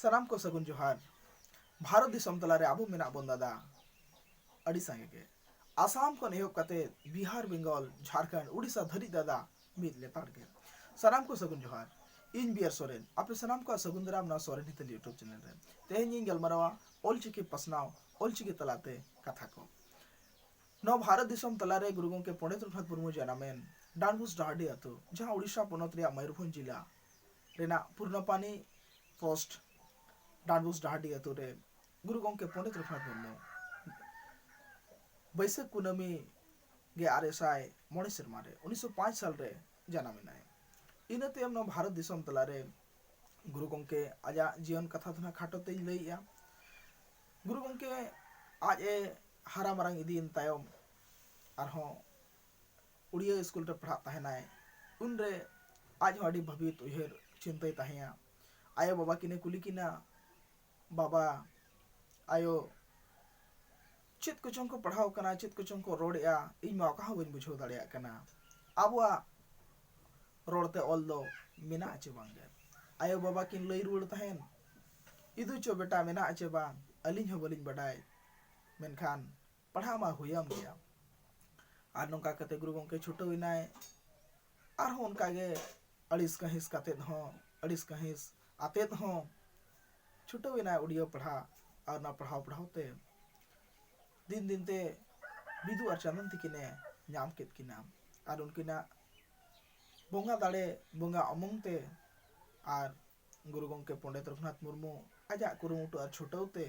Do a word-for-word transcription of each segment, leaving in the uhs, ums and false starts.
ᱥᱟᱱᱟᱢ ᱠᱚ ᱥᱟᱹᱜᱩᱱ ᱡᱚᱦᱟᱨ᱾ ᱵᱷᱟᱨᱚᱛ ᱫᱤᱥᱚᱢ ᱛᱟᱞᱟᱨᱮ ᱟᱵᱚ ᱢᱮᱱᱟᱜ ᱵᱚᱱ ᱫᱟᱫᱟ ᱟᱹᱰᱤ ᱥᱟᱸᱜᱮ ᱜᱮ᱾ ᱟᱥᱟᱢ ᱠᱷᱚᱱ ᱮᱦᱚᱵ ᱠᱟᱛᱮ ᱵᱤᱦᱟᱨ, ᱵᱮᱝᱜᱚᱞ, ᱡᱷᱟᱲᱠᱷᱚᱸᱰ, ᱩᱲᱤᱥᱥᱟ ᱫᱷᱟᱹᱨᱤᱡ ᱫᱟᱫᱟ ᱢᱤᱫ ᱞᱮᱛᱟᱲ ᱜᱮ᱾ ᱥᱟᱱᱟᱢ ᱠᱚ ᱥᱟᱹᱜᱩᱱ ᱡᱚᱦᱟᱨ᱾ ᱤᱧ ᱵᱤ ᱟᱨ ᱥᱚᱨᱮᱱ, ᱟᱯᱮ ᱥᱟᱱᱟᱢ ᱠᱚᱣᱟᱜ ᱥᱟᱹᱜᱩᱱ ᱫᱟᱨᱟᱢ ᱱᱚᱣᱟ ᱥᱚᱨᱮᱱ ᱦᱤᱛᱟᱹᱞ YouTube ᱪᱮᱱᱮᱞ ᱨᱮ᱾ ᱛᱮᱦᱮᱧ ᱤᱧ ᱜᱟᱞᱢᱟᱨᱟᱣᱟ ᱚᱞᱪᱤᱠᱤ ᱯᱟᱥᱱᱟᱣ, ᱚᱞᱪᱤᱠᱤ ᱛᱟᱞᱟᱛᱮ ᱠᱟᱛᱷᱟ ᱠᱚ᱾ ᱱᱚᱣᱟ ᱵᱷᱟᱨᱚᱛ ᱫᱤᱥᱚᱢ ᱛᱟᱞᱟᱨᱮ ᱜᱩᱨᱩ ᱜᱚᱢᱠᱮ ᱯᱚᱱᱰᱤᱛ ᱨᱚᱜᱷᱩᱱᱟᱛᱷ ᱢᱩᱨᱢᱩ ᱡᱟᱱᱟᱢᱮᱱ ᱰᱟᱱᱵᱩᱥ ᱰᱟᱦᱟᱨᱰᱤ ᱟᱹᱛᱩ, ᱡᱟᱦᱟᱸ ᱩᱲᱤᱥᱥᱟ ᱯᱚᱱᱚᱛ ᱨᱮᱭᱟᱜ ᱢᱚᱭᱩᱨᱵᱷᱚᱸᱡᱽ ᱡᱤᱞᱟ ᱨᱮᱱᱟᱜ ᱯᱩᱨᱱᱟᱯᱟᱱᱤ ᱯᱳᱥᱴ ᱰᱟᱱᱵᱩᱥ ᱰᱟᱦᱟᱨᱰᱤ ᱟᱹᱛᱩ ᱨᱮ ᱜᱩᱨᱩ ᱜᱚᱢᱠᱮ ᱯᱚᱱᱰᱤᱛ ᱨᱚᱜᱷᱩᱱᱟᱛᱷ ᱢᱩᱨᱢᱩ ᱵᱟᱹᱭᱥᱟᱹᱠᱷ ᱠᱩᱱᱟᱹᱢᱤ ᱜᱮᱞ ᱟᱨᱮ ᱥᱟᱭ ᱢᱚᱬᱮ ᱥᱮᱨᱢᱟ ᱨᱮ, ᱩᱱᱤᱥᱥᱚ ᱯᱟᱸᱪ ᱥᱟᱞ ᱨᱮ ᱡᱟᱱᱟᱢ ᱮᱱᱟᱭ᱾ ᱤᱱᱟᱹ ᱛᱟᱭᱚᱢ ᱱᱚᱣᱟ ᱵᱷᱟᱨᱚᱛ ᱫᱤᱥᱚᱢ ᱛᱟᱞᱟᱨᱮ ᱜᱩᱨᱩ ᱜᱚᱢᱠᱮ ᱟᱡᱟᱜ ᱡᱤᱭᱚᱱ ᱠᱟᱛᱷᱟ ᱫᱚ ᱱᱟᱜ ᱠᱷᱟᱴᱚ ᱛᱮᱧ ᱞᱟᱹᱭᱮᱜᱼᱟ᱾ ᱜᱩᱨᱩ ᱜᱚᱢᱠᱮ ᱟᱡ ᱮ ᱦᱟᱨᱟ ᱢᱟᱨᱟᱝ ᱤᱫᱤᱭᱮᱱ ᱛᱟᱭᱚᱢ ᱟᱨᱦᱚᱸ ᱩᱲᱤᱭᱟᱹ ᱥᱠᱩᱞ ᱨᱮ ᱯᱟᱲᱦᱟᱜ ᱛᱟᱦᱮᱱᱟᱭ᱾ ᱩᱱᱨᱮ ᱟᱡ ᱦᱚᱸ ᱟᱹᱰᱤ ᱵᱷᱟᱹᱵᱤᱛ ᱩᱭᱦᱟᱹᱨ ᱪᱤᱱᱛᱟᱹᱭ ᱛᱟᱦᱮᱸᱭᱟ᱾ ᱟᱭᱳ ᱵᱟᱵᱟ ᱠᱤᱱᱮ ᱠᱩᱞᱤ ᱠᱤᱱᱟ, "ᱵᱟᱵᱟ, ᱟᱭᱳ, ᱪᱮᱫ ᱠᱚᱪᱚᱝ ᱠᱚ ᱯᱟᱲᱦᱟᱣ ᱠᱟᱱᱟ, ᱪᱮᱫ ᱠᱚᱪᱚᱝ ᱠᱚ ᱨᱚᱲᱮᱜᱼᱟ, ᱤᱧ ᱢᱟ ᱚᱠᱟ ᱦᱚᱸ ᱵᱟᱹᱧ ᱵᱩᱡᱷᱟᱹᱣ ᱫᱟᱲᱮᱭᱟᱜ ᱠᱟᱱᱟ᱾ ᱟᱵᱚᱣᱟᱜ ᱨᱚᱲ ᱛᱮ ᱚᱞ ᱫᱚ ᱢᱮᱱᱟᱜᱼᱟ ᱪᱮ ᱵᱟᱝ ᱜᱮ?" ᱟᱭᱳ ᱵᱟᱵᱟ ᱠᱤᱱ ᱞᱟᱹᱭ ᱨᱩᱣᱟᱹᱲ ᱛᱟᱦᱮᱱ, "ᱤᱫᱩ ᱪᱚ ᱵᱮᱴᱟ, ᱢᱮᱱᱟᱜᱼᱟ ᱪᱮ ᱵᱟᱝ, ᱟᱹᱞᱤᱧ ᱦᱚᱸ ᱵᱟᱹᱞᱤᱧ ᱵᱟᱰᱟᱭ, ᱢᱮᱱᱠᱷᱟᱱ ᱯᱟᱲᱦᱟᱣ ᱢᱟ ᱦᱩᱭᱟᱢ ᱜᱮᱭᱟ᱾" ᱟᱨ ᱱᱚᱝᱠᱟ ᱠᱟᱛᱮ ᱜᱩᱨᱩ ᱜᱚᱢᱠᱮ ᱪᱷᱩᱴᱟᱹᱣ ᱮᱱᱟᱭ᱾ ᱟᱨᱦᱚᱸ ᱚᱱᱠᱟ ᱜᱮ ᱟᱹᱲᱤᱥ ᱠᱟᱹᱦᱤᱥ ᱠᱟᱛᱮᱫ ᱦᱚᱸ, ᱟᱹᱲᱤᱥ ᱠᱟᱹᱦᱤᱥ ᱟᱛᱮᱫ ᱦᱚᱸ ᱪᱷᱩᱴᱟᱹᱣ ᱮᱱᱟᱭ ᱩᱲᱤᱭᱟᱹ ᱯᱟᱲᱦᱟᱜ᱾ ᱟᱨ ᱚᱱᱟ ᱯᱟᱲᱦᱟᱣ ᱯᱟᱲᱦᱟᱣ ᱛᱮ ᱫᱤᱱ ᱫᱤᱱ ᱛᱮ ᱵᱤᱫᱩ ᱟᱨ ᱪᱟᱸᱫᱟᱱ ᱛᱤᱠᱤᱱᱮ ᱧᱟᱢ ᱠᱮᱫ ᱠᱤᱱᱟ᱾ ᱟᱨ ᱩᱱᱠᱤᱱᱟᱜ ᱵᱚᱸᱜᱟ ᱫᱟᱲᱮ, ᱵᱚᱸᱜᱟ ᱚᱢᱚᱝ ᱛᱮ ᱟᱨ ᱜᱩᱨᱩ ᱜᱚᱢᱠᱮ ᱯᱚᱱᱰᱤᱛ ᱨᱚᱜᱷᱩᱱᱟᱛᱷ ᱢᱩᱨᱢᱩ ᱟᱡᱟᱜ ᱠᱩᱨᱩᱢᱩᱴᱩ ᱟᱨ ᱪᱷᱩᱴᱟᱹᱣ ᱛᱮ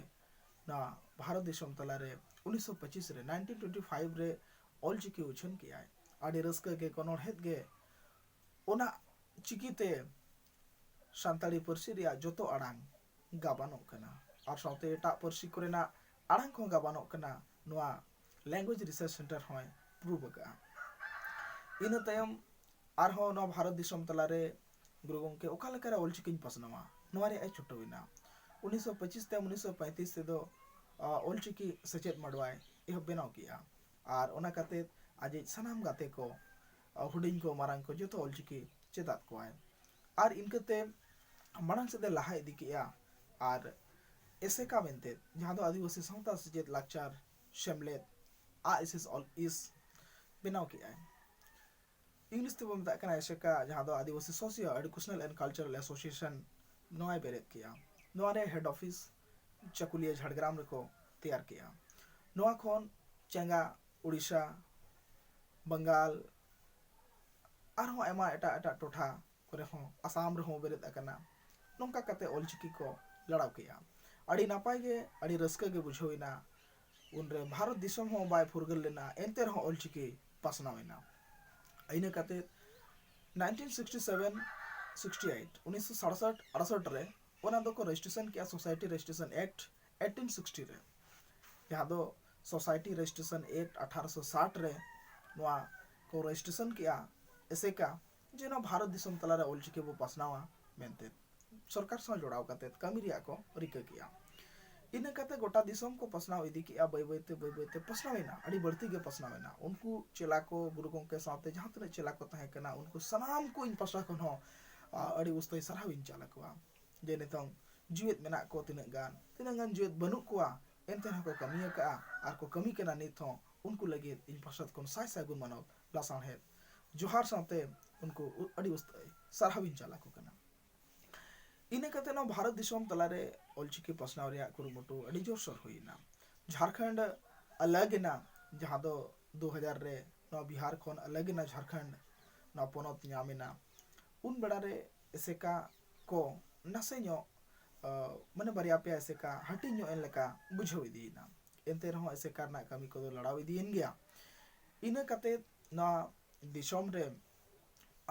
ᱱᱚᱣᱟ ᱵᱷᱟᱨᱚᱛ ᱫᱤᱥᱚᱢ ᱛᱟᱞᱟᱨᱮ ᱩᱱᱤᱥᱥᱚ ᱯᱚᱸᱪᱤᱥ ᱨᱮ, nineteen twenty five ᱨᱮ ᱚᱞᱪᱤᱠᱤ ᱩᱪᱷᱟᱹᱱ ᱠᱮᱜᱼᱟᱭ᱾ ᱟᱹᱰᱤ ᱨᱟᱹᱥᱠᱟᱹ ᱜᱮ, ᱜᱚᱱᱚᱲᱦᱮᱫ ᱜᱮ ᱚᱱᱟ ᱪᱤᱠᱤᱛᱮ ᱥᱟᱱᱛᱟᱲᱤ ᱯᱟᱹᱨᱥᱤ ᱨᱮᱭᱟᱜ ᱡᱚᱛᱚ ᱟᱲᱟᱝ ᱜᱟᱵᱟᱱᱚᱜ ᱠᱟᱱᱟ ᱟᱨ ᱥᱟᱶᱛᱮ ᱮᱴᱟᱜ ᱯᱟᱹᱨᱥᱤ ᱠᱚᱨᱮᱱᱟᱜ ᱟᱲᱟᱝ ᱠᱚᱦᱚᱸ ᱜᱟᱵᱟᱱᱚᱜ ᱠᱟᱱᱟ᱾ ᱱᱚᱣᱟ Language Research Center ᱦᱚᱸᱭ ᱯᱨᱩᱵᱷ ᱟᱠᱟᱫᱼᱟ᱾ ᱤᱱᱟᱹ ᱛᱟᱭᱚᱢ ᱟᱨᱦᱚᱸ ᱱᱚᱣᱟ ᱵᱷᱟᱨᱚᱛ ᱫᱤᱥᱚᱢ ᱛᱟᱞᱟᱨᱮ ᱜᱩᱨᱩ ᱜᱚᱢᱠᱮ ᱚᱠᱟ ᱞᱮᱠᱟᱨᱮ ᱚᱞᱪᱤᱠᱤᱧ ᱯᱟᱥᱱᱟᱣᱟ, ᱱᱚᱣᱟ ᱨᱮᱭᱟᱜ ᱮ ᱪᱷᱩᱴᱟᱹᱣ ᱮᱱᱟ᱾ ᱩᱱᱤᱥᱥᱚ ᱯᱚᱸᱪᱤᱥ ᱛᱟᱭᱚᱢ ᱩᱱᱤᱥᱥᱚ ᱯᱚᱸᱭᱛᱨᱤᱥ ᱛᱮᱫᱚ, ᱟ, ᱚᱞᱪᱤᱠᱤ ᱥᱮᱪᱮᱫ ᱢᱟᱰᱣᱟᱭ ᱮᱦᱚᱵ ᱵᱮᱱᱟᱣ ᱠᱮᱜᱼᱟ᱾ ᱟᱨ ᱚᱱᱟ ᱠᱟᱛᱮ ᱟᱡᱤᱡ ᱥᱟᱱᱟᱢ ᱜᱟᱛᱮ ᱠᱚ, ᱟ, ᱦᱩᱰᱤᱧ ᱠᱚ ᱢᱟᱨᱟᱝ ᱠᱚ ᱡᱚᱛᱚ ᱚᱞᱪᱤᱠᱤ ᱪᱮᱫᱟᱜ ᱠᱚᱣᱟᱭ᱾ ᱟᱨ ᱤᱱᱠᱟᱹᱛᱮ ᱢᱟᱲᱟᱝ ᱥᱮᱫ ᱮ ᱞᱟᱦᱟ ᱤᱫᱤ ᱠᱮᱜᱼᱟ᱾ ᱟᱨ ᱮᱥᱮᱠᱟ ᱢᱮᱱᱛᱮ, ᱡᱟᱦᱟᱸ ᱫᱚ ᱟᱹᱫᱤᱵᱟᱹᱥᱤ ᱥᱟᱶᱛᱟ ᱥᱮᱪᱮᱫ ᱞᱟᱠᱪᱟᱨ ᱥᱮᱢᱞᱮᱫ, ᱟ ᱮᱥ ᱮᱥ ᱚᱞ ᱤᱥ, ᱵᱮᱱᱟᱣ ᱠᱮᱫᱼᱟᱭ᱾ ᱤᱝᱞᱤᱥ ᱛᱮᱵᱚᱱ ᱢᱮᱛᱟᱜ ᱠᱟᱱᱟ ᱮᱥᱮᱠᱟ, ᱡᱟᱦᱟᱸ ᱫᱚ Adivasi socio educational and cultural association, ᱱᱚᱣᱟᱭ ᱵᱮᱨᱮᱫ ᱠᱮᱫᱼᱟ᱾ ᱱᱚᱣᱟ ᱨᱮ ᱦᱮᱰ ᱚᱯᱷᱤᱥ ᱪᱟᱠᱩᱞᱤᱭᱟᱹ ᱡᱷᱟᱲᱜᱨᱟᱢ ᱨᱮᱠᱚ ᱛᱮᱭᱟᱨ ᱠᱮᱫᱼᱟ᱾ ᱱᱚᱣᱟ ᱠᱷᱚᱱ ᱪᱮᱸᱜᱟ ᱩᱲᱤᱥᱥᱟ, ᱵᱟᱝᱜᱟᱞ, ᱟᱨᱦᱚᱸ ᱟᱭᱢᱟ ᱮᱴᱟᱜ ᱮᱴᱟᱜ ᱴᱚᱴᱷᱟ ᱠᱚᱨᱮ ᱦᱚᱸ, ᱟᱥᱟᱢ ᱨᱮᱦᱚᱸ ᱵᱮᱨᱮᱫ ᱟᱠᱟᱱᱟ᱾ ᱱᱚᱝᱠᱟ ᱠᱟᱛᱮ ᱚᱞᱪᱤᱠᱤ ᱠᱚ ᱞᱟᱲᱟᱣ ᱠᱮᱫᱼᱟ᱾ ᱟᱹᱰᱤ ᱱᱟᱯᱟᱭ ᱜᱮ, ᱟᱹᱰᱤ ᱨᱟᱹᱥᱠᱟᱹ ᱜᱮ ᱵᱩᱡᱷᱟᱹᱣ ᱮᱱᱟ᱾ ᱩᱱᱨᱮ ᱵᱷᱟᱨᱚᱛ ᱫᱤᱥᱚᱢ ᱦᱚᱸ ᱵᱟᱭ ᱯᱷᱩᱨᱜᱟᱹᱞ ᱞᱮᱱᱟ, ᱮᱱᱛᱮ ᱨᱮᱦᱚᱸ ᱚᱞᱪᱤᱠᱤ ᱯᱟᱥᱱᱟᱣ ᱮᱱᱟ᱾ ᱤᱱᱟᱹ ᱠᱟᱛᱮ nineteen sixty seven sixty eight, ᱩᱱᱤᱥᱥᱚ ᱥᱟᱲᱥᱟᱴ ᱟᱲᱥᱟᱴ ᱨᱮ ᱚᱱᱟ ᱫᱚᱠᱚ ᱨᱮᱡᱤᱥᱴᱨᱮᱥᱚᱱ ᱠᱮᱫᱼᱟ, society registration act eighteen sixty ᱨᱮ, ᱡᱟᱦᱟᱸ ᱫᱚ ᱥᱳᱥᱟᱭᱴᱤ ᱨᱮᱡᱤᱥᱴᱨᱮᱥᱚᱱ ᱮᱠᱴ ᱟᱴᱷᱟᱨᱚᱥᱚ ᱥᱟᱴ ᱨᱮ ᱱᱚᱣᱟ ᱠᱚ ᱨᱮᱡᱤᱥᱴᱨᱮᱥᱚᱱ ᱠᱮᱫᱼᱟ ᱮᱥᱮᱠᱟ, ᱡᱮ ᱱᱚᱣᱟ ᱵᱷᱟᱨᱚᱛ ᱫᱤᱥᱚᱢ ᱛᱟᱞᱟᱨᱮ ᱚᱞᱪᱤᱠᱤ ᱵᱚ ᱯᱟᱥᱱᱟᱣᱟ ᱢᱮᱱᱛᱮ᱾ ᱥᱚᱨᱠᱟᱨ ᱥᱟᱶ ᱡᱚᱲᱟᱣ ᱠᱟᱛᱮ ᱠᱟᱹᱢᱤ ᱨᱮᱭᱟᱜ ᱠᱚ ᱨᱤᱠᱟᱹ ᱠᱮᱫᱼᱟ᱾ ᱤᱱᱟᱹ ᱠᱟᱛᱮ ᱜᱚᱴᱟ ᱫᱤᱥᱚᱢ ᱠᱚ ᱯᱟᱥᱱᱟᱣ ᱤᱫᱤ ᱠᱮᱫᱼᱟ, ᱵᱟᱹᱭ ᱵᱟᱹᱭᱛᱮ, ᱵᱟᱹᱭ ᱵᱟᱹᱭᱛᱮ ᱯᱟᱥᱱᱟᱣ ᱮᱱᱟ, ᱟᱹᱰᱤ ᱵᱟᱹᱲᱛᱤ ᱜᱮ ᱯᱟᱥᱱᱟᱣ ᱮᱱᱟ᱾ ᱩᱱᱠᱩ ᱪᱮᱞᱟ ᱠᱚ, ᱜᱩᱨᱩ ᱜᱚᱢᱠᱮ ᱥᱟᱶᱛᱮ ᱡᱟᱦᱟᱸ ᱛᱤᱱᱟᱹᱜ ᱪᱮᱞᱟ ᱠᱚ ᱛᱟᱦᱮᱸ ᱠᱟᱱᱟ, ᱩᱱᱠᱩ ᱥᱟᱱᱟᱢ ᱠᱚ ᱤᱧ ᱯᱟᱥᱴᱟ ᱠᱷᱚᱱ ᱦᱚᱸ, ᱟ, ᱟᱹᱰᱤ ᱩᱥᱛᱟᱹᱭ ᱥᱟᱨᱦᱟᱣ ᱤᱧ ᱪᱟᱞ ᱟᱠᱚᱣᱟ᱾ ᱡᱮ ᱱᱤᱛᱚᱝ ᱡᱤᱣᱮᱫ ᱢᱮᱱᱟᱜ ᱠᱚ ᱛᱤᱱᱟᱹᱜ ᱜᱟᱱ, ᱛᱤᱱᱟᱹᱜ ᱜᱟᱱ ᱡᱤᱣᱮᱫ ᱵᱟᱹᱱᱩᱜ ᱠᱚᱣᱟ, ᱮᱱᱛᱮ ᱨᱮᱦᱚᱸ ᱠᱚ ᱠᱟᱹᱢᱤ ᱟᱠᱟᱫᱼᱟ ᱟᱨ ᱠᱚ ᱠᱟᱹᱢᱤ ᱠᱟᱱᱟ ᱱᱤᱛ ᱦᱚᱸ᱾ ᱩᱱᱠᱩ ᱞᱟᱹᱜᱤᱫ ᱤᱧ ᱯᱟᱥᱴᱟ ᱠᱷᱚᱱ ᱥᱟᱭ ᱥᱟᱭ ᱜᱩᱱ ᱢᱟᱱᱟᱣ ᱞᱟᱥᱟᱲᱦᱮᱫ ᱡᱚᱦᱟᱨ ᱥᱟᱶᱛᱮ ᱩᱱᱠᱩ ᱟᱹᱰᱤ ᱩᱥᱛᱟᱹᱭ ᱥᱟᱨᱦᱟᱣ ᱤᱧ ᱪᱟᱞ ᱟᱠᱚ ᱠᱟᱱᱟ᱾ ᱤᱱᱟᱹ ᱠᱟᱛᱮ ᱱᱚᱣᱟ ᱵᱷᱟᱨᱚᱛ ᱫᱤᱥᱚᱢ ᱛᱟᱞᱟᱨᱮ ᱚᱞᱪᱤᱠᱤ ᱯᱟᱥᱱᱟᱣ ᱨᱮᱭᱟᱜ ᱠᱩᱨᱩᱢᱩᱴᱩ ᱟᱹᱰᱤ ᱡᱳᱨᱥᱳᱨ ᱦᱩᱭ ᱮᱱᱟ᱾ ᱡᱷᱟᱲᱠᱷᱚᱸᱰ ᱟᱞᱟᱜᱽ ᱮᱱᱟ, ᱡᱟᱦᱟᱸ ᱫᱚ ᱫᱩ ᱦᱟᱡᱟᱨ ᱨᱮ ᱱᱚᱣᱟ ᱵᱤᱦᱟᱨ ᱠᱷᱚᱱ ᱟᱞᱟᱜᱽ ᱮᱱᱟ ᱡᱷᱟᱲᱠᱷᱚᱸᱰ, ᱱᱚᱣᱟ ᱯᱚᱱᱚᱛ ᱧᱟᱢ ᱮᱱᱟ᱾ ᱩᱱ ᱵᱮᱲᱟ ᱨᱮ ᱮᱥᱮᱠᱟ ᱠᱚ ᱱᱟᱥᱮ ᱧᱚᱜ, ᱟ, ᱢᱟᱱᱮ ᱵᱟᱨᱭᱟ ᱯᱮᱭᱟ ᱮᱥᱮᱠᱟ ᱦᱟᱹᱴᱤᱧ ᱧᱚᱜ ᱮᱱ ᱞᱮᱠᱟ ᱵᱩᱡᱷᱟᱹᱣ ᱤᱫᱤᱭᱮᱱᱟ᱾ ᱮᱱᱛᱮ ᱨᱮᱦᱚᱸ ᱮᱥᱮᱠᱟ ᱨᱮᱱᱟᱜ ᱠᱟᱹᱢᱤ ᱠᱚᱫᱚ ᱞᱟᱲᱟᱣ ᱤᱫᱤᱭᱮᱱ ᱜᱮᱭᱟ᱾ ᱤᱱᱟᱹ ᱠᱟᱛᱮ ᱱᱚᱣᱟ ᱫᱤᱥᱚᱢ ᱨᱮ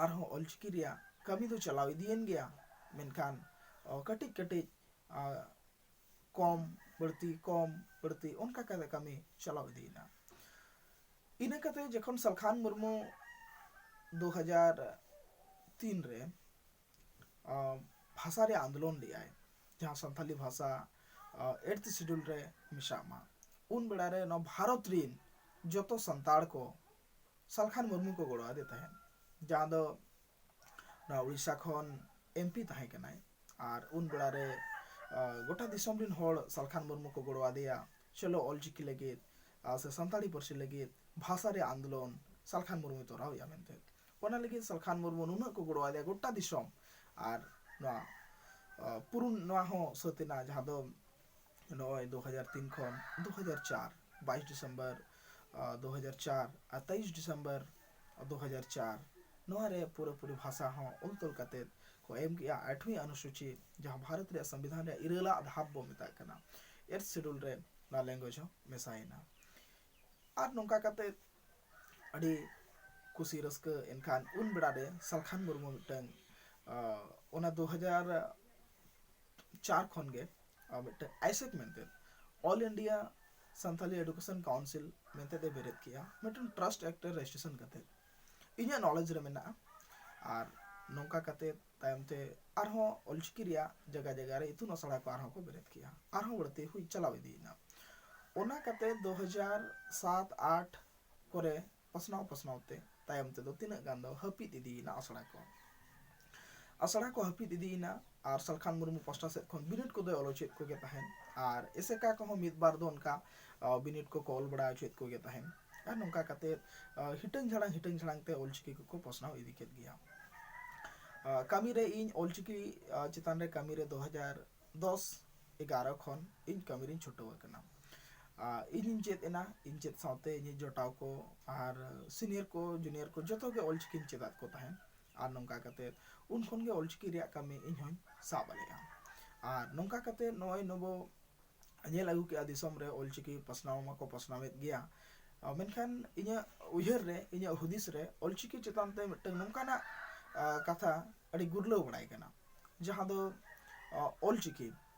ᱟᱨᱦᱚᱸ ᱚᱞᱪᱤᱠᱤ ᱨᱮᱭᱟᱜ ᱠᱟᱹᱢᱤ ᱫᱚ ᱪᱟᱞᱟᱣ ᱤᱫᱤᱭᱮᱱ ᱜᱮᱭᱟ, ᱢᱮᱱᱠᱷᱟᱱ, ᱚ, ᱠᱟᱹᱴᱤᱡ ᱠᱟᱹᱴᱤᱡ, ᱟ, ᱠᱚᱢ ᱵᱟᱹᱲᱛᱤ, ᱠᱚᱢ ᱵᱟᱹᱲᱛᱤ, ᱚᱱᱠᱟ ᱠᱟᱛᱮ ᱠᱟᱹᱢᱤ ᱪᱟᱞᱟᱣ ᱤᱫᱤᱭᱮᱱᱟ᱾ ᱤᱱᱟᱹ ᱠᱟᱛᱮ ᱡᱚᱠᱷᱚᱱ ᱥᱟᱞᱠᱷᱟᱱ ᱢᱩᱨᱢᱩ ᱫᱩ ᱦᱟᱡᱟᱨ ᱛᱤᱱ ᱨᱮ, ᱟ, ᱵᱷᱟᱥᱟ ᱨᱮᱭᱟᱜ ᱟᱱᱫᱳᱞᱚᱱ ᱞᱮᱫᱟᱭ, ᱡᱟᱦᱟᱸ ᱥᱟᱱᱛᱟᱞᱤ ᱵᱷᱟᱥᱟ, ᱟ, ᱮᱭᱤᱴᱛᱷ ᱥᱤᱰᱩᱞ ᱨᱮ ᱢᱮᱥᱟᱜ ᱢᱟ, ᱩᱱ ᱵᱮᱲᱟ ᱨᱮ ᱱᱚᱣᱟ ᱵᱷᱟᱨᱚᱛ ᱨᱤᱱ ᱡᱚᱛᱚ ᱥᱟᱱᱛᱟᱲ ᱠᱚ ᱥᱟᱞᱠᱷᱟᱱ ᱢᱩᱨᱢᱩ ᱠᱚ ᱜᱚᱲᱚ ᱟᱫᱮ ᱛᱟᱦᱮᱸᱫ, ᱡᱟᱦᱟᱸ ᱫᱚ ᱱᱚᱣᱟ ᱩᱲᱤᱥᱥᱟ ᱠᱷᱚᱱ ᱮᱢ ᱯᱤ ᱛᱟᱦᱮᱸ ᱠᱟᱱᱟᱭ᱾ ᱟᱨ ᱩᱱ ᱵᱮᱲᱟ ᱨᱮ, ᱜᱚᱴᱟ ᱫᱤᱥᱚᱢ ᱨᱮᱱ ᱦᱚᱲ ᱥᱟᱞᱠᱷᱟᱱ ᱢᱩᱨᱢᱩ ᱠᱚ ᱜᱚᱲᱚ ᱟᱫᱮᱭᱟ, ᱪᱚᱞᱚ ᱚᱞᱪᱤᱠᱤ ᱞᱟᱹᱜᱤᱫ ᱥᱮ ᱥᱟᱱᱛᱟᱲᱤ ᱯᱟᱹᱨᱥᱤ ᱞᱟᱹᱜᱤᱫ ᱵᱷᱟᱥᱟ ᱨᱮ ᱟᱱᱫᱳᱞᱚᱱ ᱥᱟᱞᱠᱷᱟᱱ ᱢᱩᱨᱢᱩᱭ ᱛᱚᱨᱟᱣᱮᱫᱼᱟ ᱢᱮᱱᱛᱮ᱾ ᱚᱱᱟ ᱞᱟᱹᱜᱤᱫ ᱥᱟᱞᱠᱷᱟᱱ ᱢᱩᱨᱢᱩ ᱱᱩᱱᱟᱹᱜ ᱠᱚ ᱜᱚᱲᱚ ᱟᱫᱮᱭᱟ ᱜᱚᱴᱟ ᱫᱤᱥᱚᱢ᱾ ᱟᱨ ᱱᱚᱣᱟ ᱯᱩᱨᱩᱱ ᱱᱚᱣᱟ ᱦᱚᱸ ᱥᱟᱹᱛ ᱮᱱᱟ, ᱡᱟᱦᱟᱸ ᱫᱚ ᱱᱚᱜᱼᱚᱭ ᱫᱩ ᱦᱟᱡᱟᱨ ᱛᱤᱱ ᱠᱷᱚᱱ ᱫᱩ ᱦᱟᱡᱟᱨ ᱪᱟᱨ, ᱵᱟᱭᱤᱥ ᱰᱤᱥᱮᱢᱵᱚᱨ ᱫᱩ ᱦᱟᱡᱟᱨ ᱪᱟᱨ ᱟᱨ ᱛᱮᱭᱤᱥ ᱰᱤᱥᱮᱢᱵᱚᱨ ᱫᱩ ᱦᱟᱡᱟᱨ ᱪᱟᱨ, ᱱᱚᱣᱟ ᱨᱮ ᱯᱩᱨᱟᱹᱯᱩᱨᱤ ᱵᱷᱟᱥᱟ ᱦᱚᱸ ᱚᱞ ᱛᱚᱞ ᱠᱟᱛᱮᱫ ᱠᱚ ᱮᱢ ᱠᱮᱜᱼᱟ ᱟᱴᱷᱣᱤ ᱚᱱᱩᱥᱩᱪᱤ, ᱡᱟᱦᱟᱸ ᱵᱷᱟᱨᱚᱛ ᱨᱮᱭᱟᱜ ᱥᱚᱝᱵᱤᱫᱷᱟᱱ ᱨᱮᱭᱟᱜ ᱤᱨᱟᱹᱞᱟᱜ ᱫᱷᱟᱯ ᱵᱚ ᱢᱮᱛᱟᱜ ᱠᱟᱱᱟ, ᱮᱭᱤᱛᱷ ᱥᱤᱰᱩᱞ ᱨᱮ ᱱᱚᱣᱟ ᱞᱮᱝᱜᱩᱭᱮᱡᱽ ᱦᱚᱸ ᱢᱮᱥᱟᱭᱮᱱᱟ᱾ ᱟᱨ ᱱᱚᱝᱠᱟ ᱠᱟᱛᱮᱫ ᱟᱹᱰᱤ ᱠᱩᱥᱤ ᱨᱟᱹᱥᱠᱟᱹ ᱮᱱᱠᱷᱟᱱ ᱩᱱ ᱵᱮᱲᱟ ᱨᱮ ᱥᱟᱞᱠᱷᱟᱱ ᱢᱩᱨᱢᱩ ᱢᱤᱫᱴᱟᱝ ᱚᱱᱟ ᱫᱩ ᱦᱟᱡᱟᱨ ᱪᱟᱨ ᱠᱷᱚᱱ ᱜᱮ ᱢᱤᱫᱴᱟᱝ ᱟᱭᱥᱮᱠ ᱢᱮᱱᱛᱮ, all India Santali education council ᱢᱮᱱᱛᱮ ᱮ ᱵᱮᱨᱮᱫ ᱠᱮᱜᱼᱟ, ᱢᱤᱫᱴᱟᱝ ᱴᱨᱟᱥᱴ ᱮᱠᱴ ᱨᱮ ᱨᱮᱡᱤᱥᱴᱨᱮᱥᱚᱱ ᱠᱟᱛᱮ ᱤᱧᱟᱹᱜ ᱱᱚᱞᱮᱡᱽ ᱨᱮ ᱢᱮᱱᱟᱜᱼᱟ᱾ ᱟᱨ ᱱᱚᱝᱠᱟ ᱠᱟᱛᱮ ᱛᱟᱭᱚᱢ ᱛᱮ ᱟᱨᱦᱚᱸ ᱚᱞᱪᱤᱠᱤ ᱨᱮᱭᱟᱜ ᱡᱟᱭᱜᱟ ᱡᱟᱭᱜᱟ ᱨᱮ ᱤᱛᱩᱱ ᱟᱥᱲᱟ ᱠᱚ ᱟᱨᱦᱚᱸ ᱠᱚ ᱵᱮᱨᱮᱫ ᱠᱮᱜᱼᱟ, ᱟᱨᱦᱚᱸ ᱵᱟᱹᱲᱛᱤ ᱦᱩᱭ ᱪᱟᱞᱟᱣ ᱤᱫᱤᱭᱮᱱᱟ᱾ ᱚᱱᱟ ᱠᱟᱛᱮ ᱫᱩ ᱦᱟᱡᱟᱨ ᱥᱟᱛ ᱟᱴ ᱠᱚᱨᱮ ᱯᱟᱥᱱᱟᱣ ᱯᱟᱥᱱᱟᱣ ᱛᱮ ᱛᱟᱭᱚᱢ ᱛᱮᱫᱚ ᱛᱤᱱᱟᱹᱜ ᱜᱟᱱ ᱫᱚ ᱦᱟᱹᱯᱤᱫ ᱤᱫᱤᱭᱮᱱᱟ ᱟᱥᱲᱟ ᱠᱚ᱾ ᱟᱥᱲᱟ ᱠᱚ ᱦᱟᱹᱯᱤᱫ ᱤᱫᱤᱭᱮᱱᱟ᱾ ᱟᱨ ᱥᱟᱞᱠᱷᱟᱱ ᱢᱩᱨᱢᱩ ᱯᱟᱥᱴᱟ ᱥᱮᱫ ᱠᱷᱚᱱ ᱵᱤᱱᱤᱰ ᱠᱚᱫᱚᱭ ᱚᱞ ᱦᱚᱪᱚᱭᱮᱫ ᱠᱚᱜᱮ ᱛᱟᱦᱮᱸᱫ, ᱟᱨ ᱮᱥᱮᱠᱟ ᱠᱚᱦᱚᱸ ᱢᱤᱫ ᱵᱟᱨ ᱫᱚ ᱚᱱᱠᱟ ᱵᱤᱱᱤᱰ ᱠᱚᱠᱚ ᱚᱞ ᱵᱟᱲᱟ ᱦᱚᱪᱚᱭᱮᱫ ᱠᱚᱜᱮ ᱛᱟᱦᱮᱸᱫ᱾ ᱟᱨ ᱱᱚᱝᱠᱟ ᱠᱟᱛᱮ ᱦᱤᱴᱟᱹᱝ ᱡᱷᱟᱲᱟᱝ ᱦᱤᱴᱟᱹᱝ ᱡᱷᱟᱲᱟᱝ ᱛᱮ ᱚᱞᱪᱤᱠᱤ ᱠᱚᱠᱚ ᱯᱟᱥᱱᱟᱣ ᱤᱫᱤ ᱠᱮᱫ ᱜᱮᱭᱟ᱾ ᱠᱟᱹᱢᱤ ᱨᱮ ᱤᱧ ᱚᱞᱪᱤᱠᱤ ᱪᱮᱛᱟᱱ ᱨᱮ ᱠᱟᱹᱢᱤ ᱨᱮ ᱫᱩ ᱦᱟᱡᱟᱨ ᱫᱚᱥ ᱮᱜᱟᱨᱚ ᱠᱷᱚᱱ ᱤᱧ ᱠᱟᱹᱢᱤ ᱨᱤᱧ ᱪᱷᱩᱴᱟᱹᱣ ᱟᱠᱟᱱᱟ᱾ ᱤᱧᱤᱧ ᱪᱮᱫ ᱮᱱᱟ, ᱤᱧ ᱪᱮᱫ ᱥᱟᱶᱛᱮ ᱤᱧᱤᱡ ᱡᱚᱴᱟᱣ ᱠᱚ ᱟᱨ ᱥᱤᱱᱤᱭᱟᱨ ᱠᱚ, ᱡᱩᱱᱤᱭᱟᱨ ᱠᱚ, ᱡᱚᱛᱚ ᱜᱮ ᱚᱞᱪᱤᱠᱤᱧ ᱪᱮᱫ ᱟᱫ ᱠᱚ ᱛᱟᱦᱮᱸᱫ᱾ ᱟᱨ ᱱᱚᱝᱠᱟ ᱠᱟᱛᱮ ᱩᱱ ᱠᱷᱚᱱ ᱜᱮ ᱚᱞᱪᱤᱠᱤ ᱨᱮᱭᱟᱜ ᱠᱟᱹᱢᱤ ᱤᱧ ᱦᱚᱸᱧ ᱥᱟᱵ ᱞᱮᱫᱼᱟ᱾ ᱟᱨ ᱱᱚᱝᱠᱟ ᱠᱟᱛᱮ ᱱᱚᱜᱼᱚᱭ ᱱᱚᱵᱚ ᱧᱮᱞ ᱟᱹᱜᱩ ᱠᱮᱜᱼᱟ ᱫᱤᱥᱚᱢ ᱨᱮ ᱚᱞᱪᱤᱠᱤ ᱯᱟᱥᱱᱟᱣ ᱢᱟᱠᱚ ᱯᱟᱥᱱᱟᱣᱮᱫ ᱜᱮᱭᱟ᱾ ᱢᱮᱱᱠᱷᱟᱱ ᱤᱧᱟᱹᱜ ᱩᱭᱦᱟᱹᱨ ᱨᱮ, ᱤᱧᱟᱹᱜ ᱦᱩᱫᱤᱥ ᱨᱮ ᱚᱞᱪᱤᱠᱤ ᱪᱮᱛᱟᱱ ᱛᱮ ᱢᱤᱫᱴᱟᱝ ᱱᱚᱝᱠᱟᱱᱟᱜ ᱠᱟᱛᱷᱟ ᱟᱹᱰᱤ ᱜᱩᱨᱞᱟᱹᱣ ᱵᱟᱲᱟᱭ ᱠᱟᱱᱟ, ᱡᱟᱦᱟᱸ ᱫᱚ ᱚᱞᱪᱤᱠᱤ,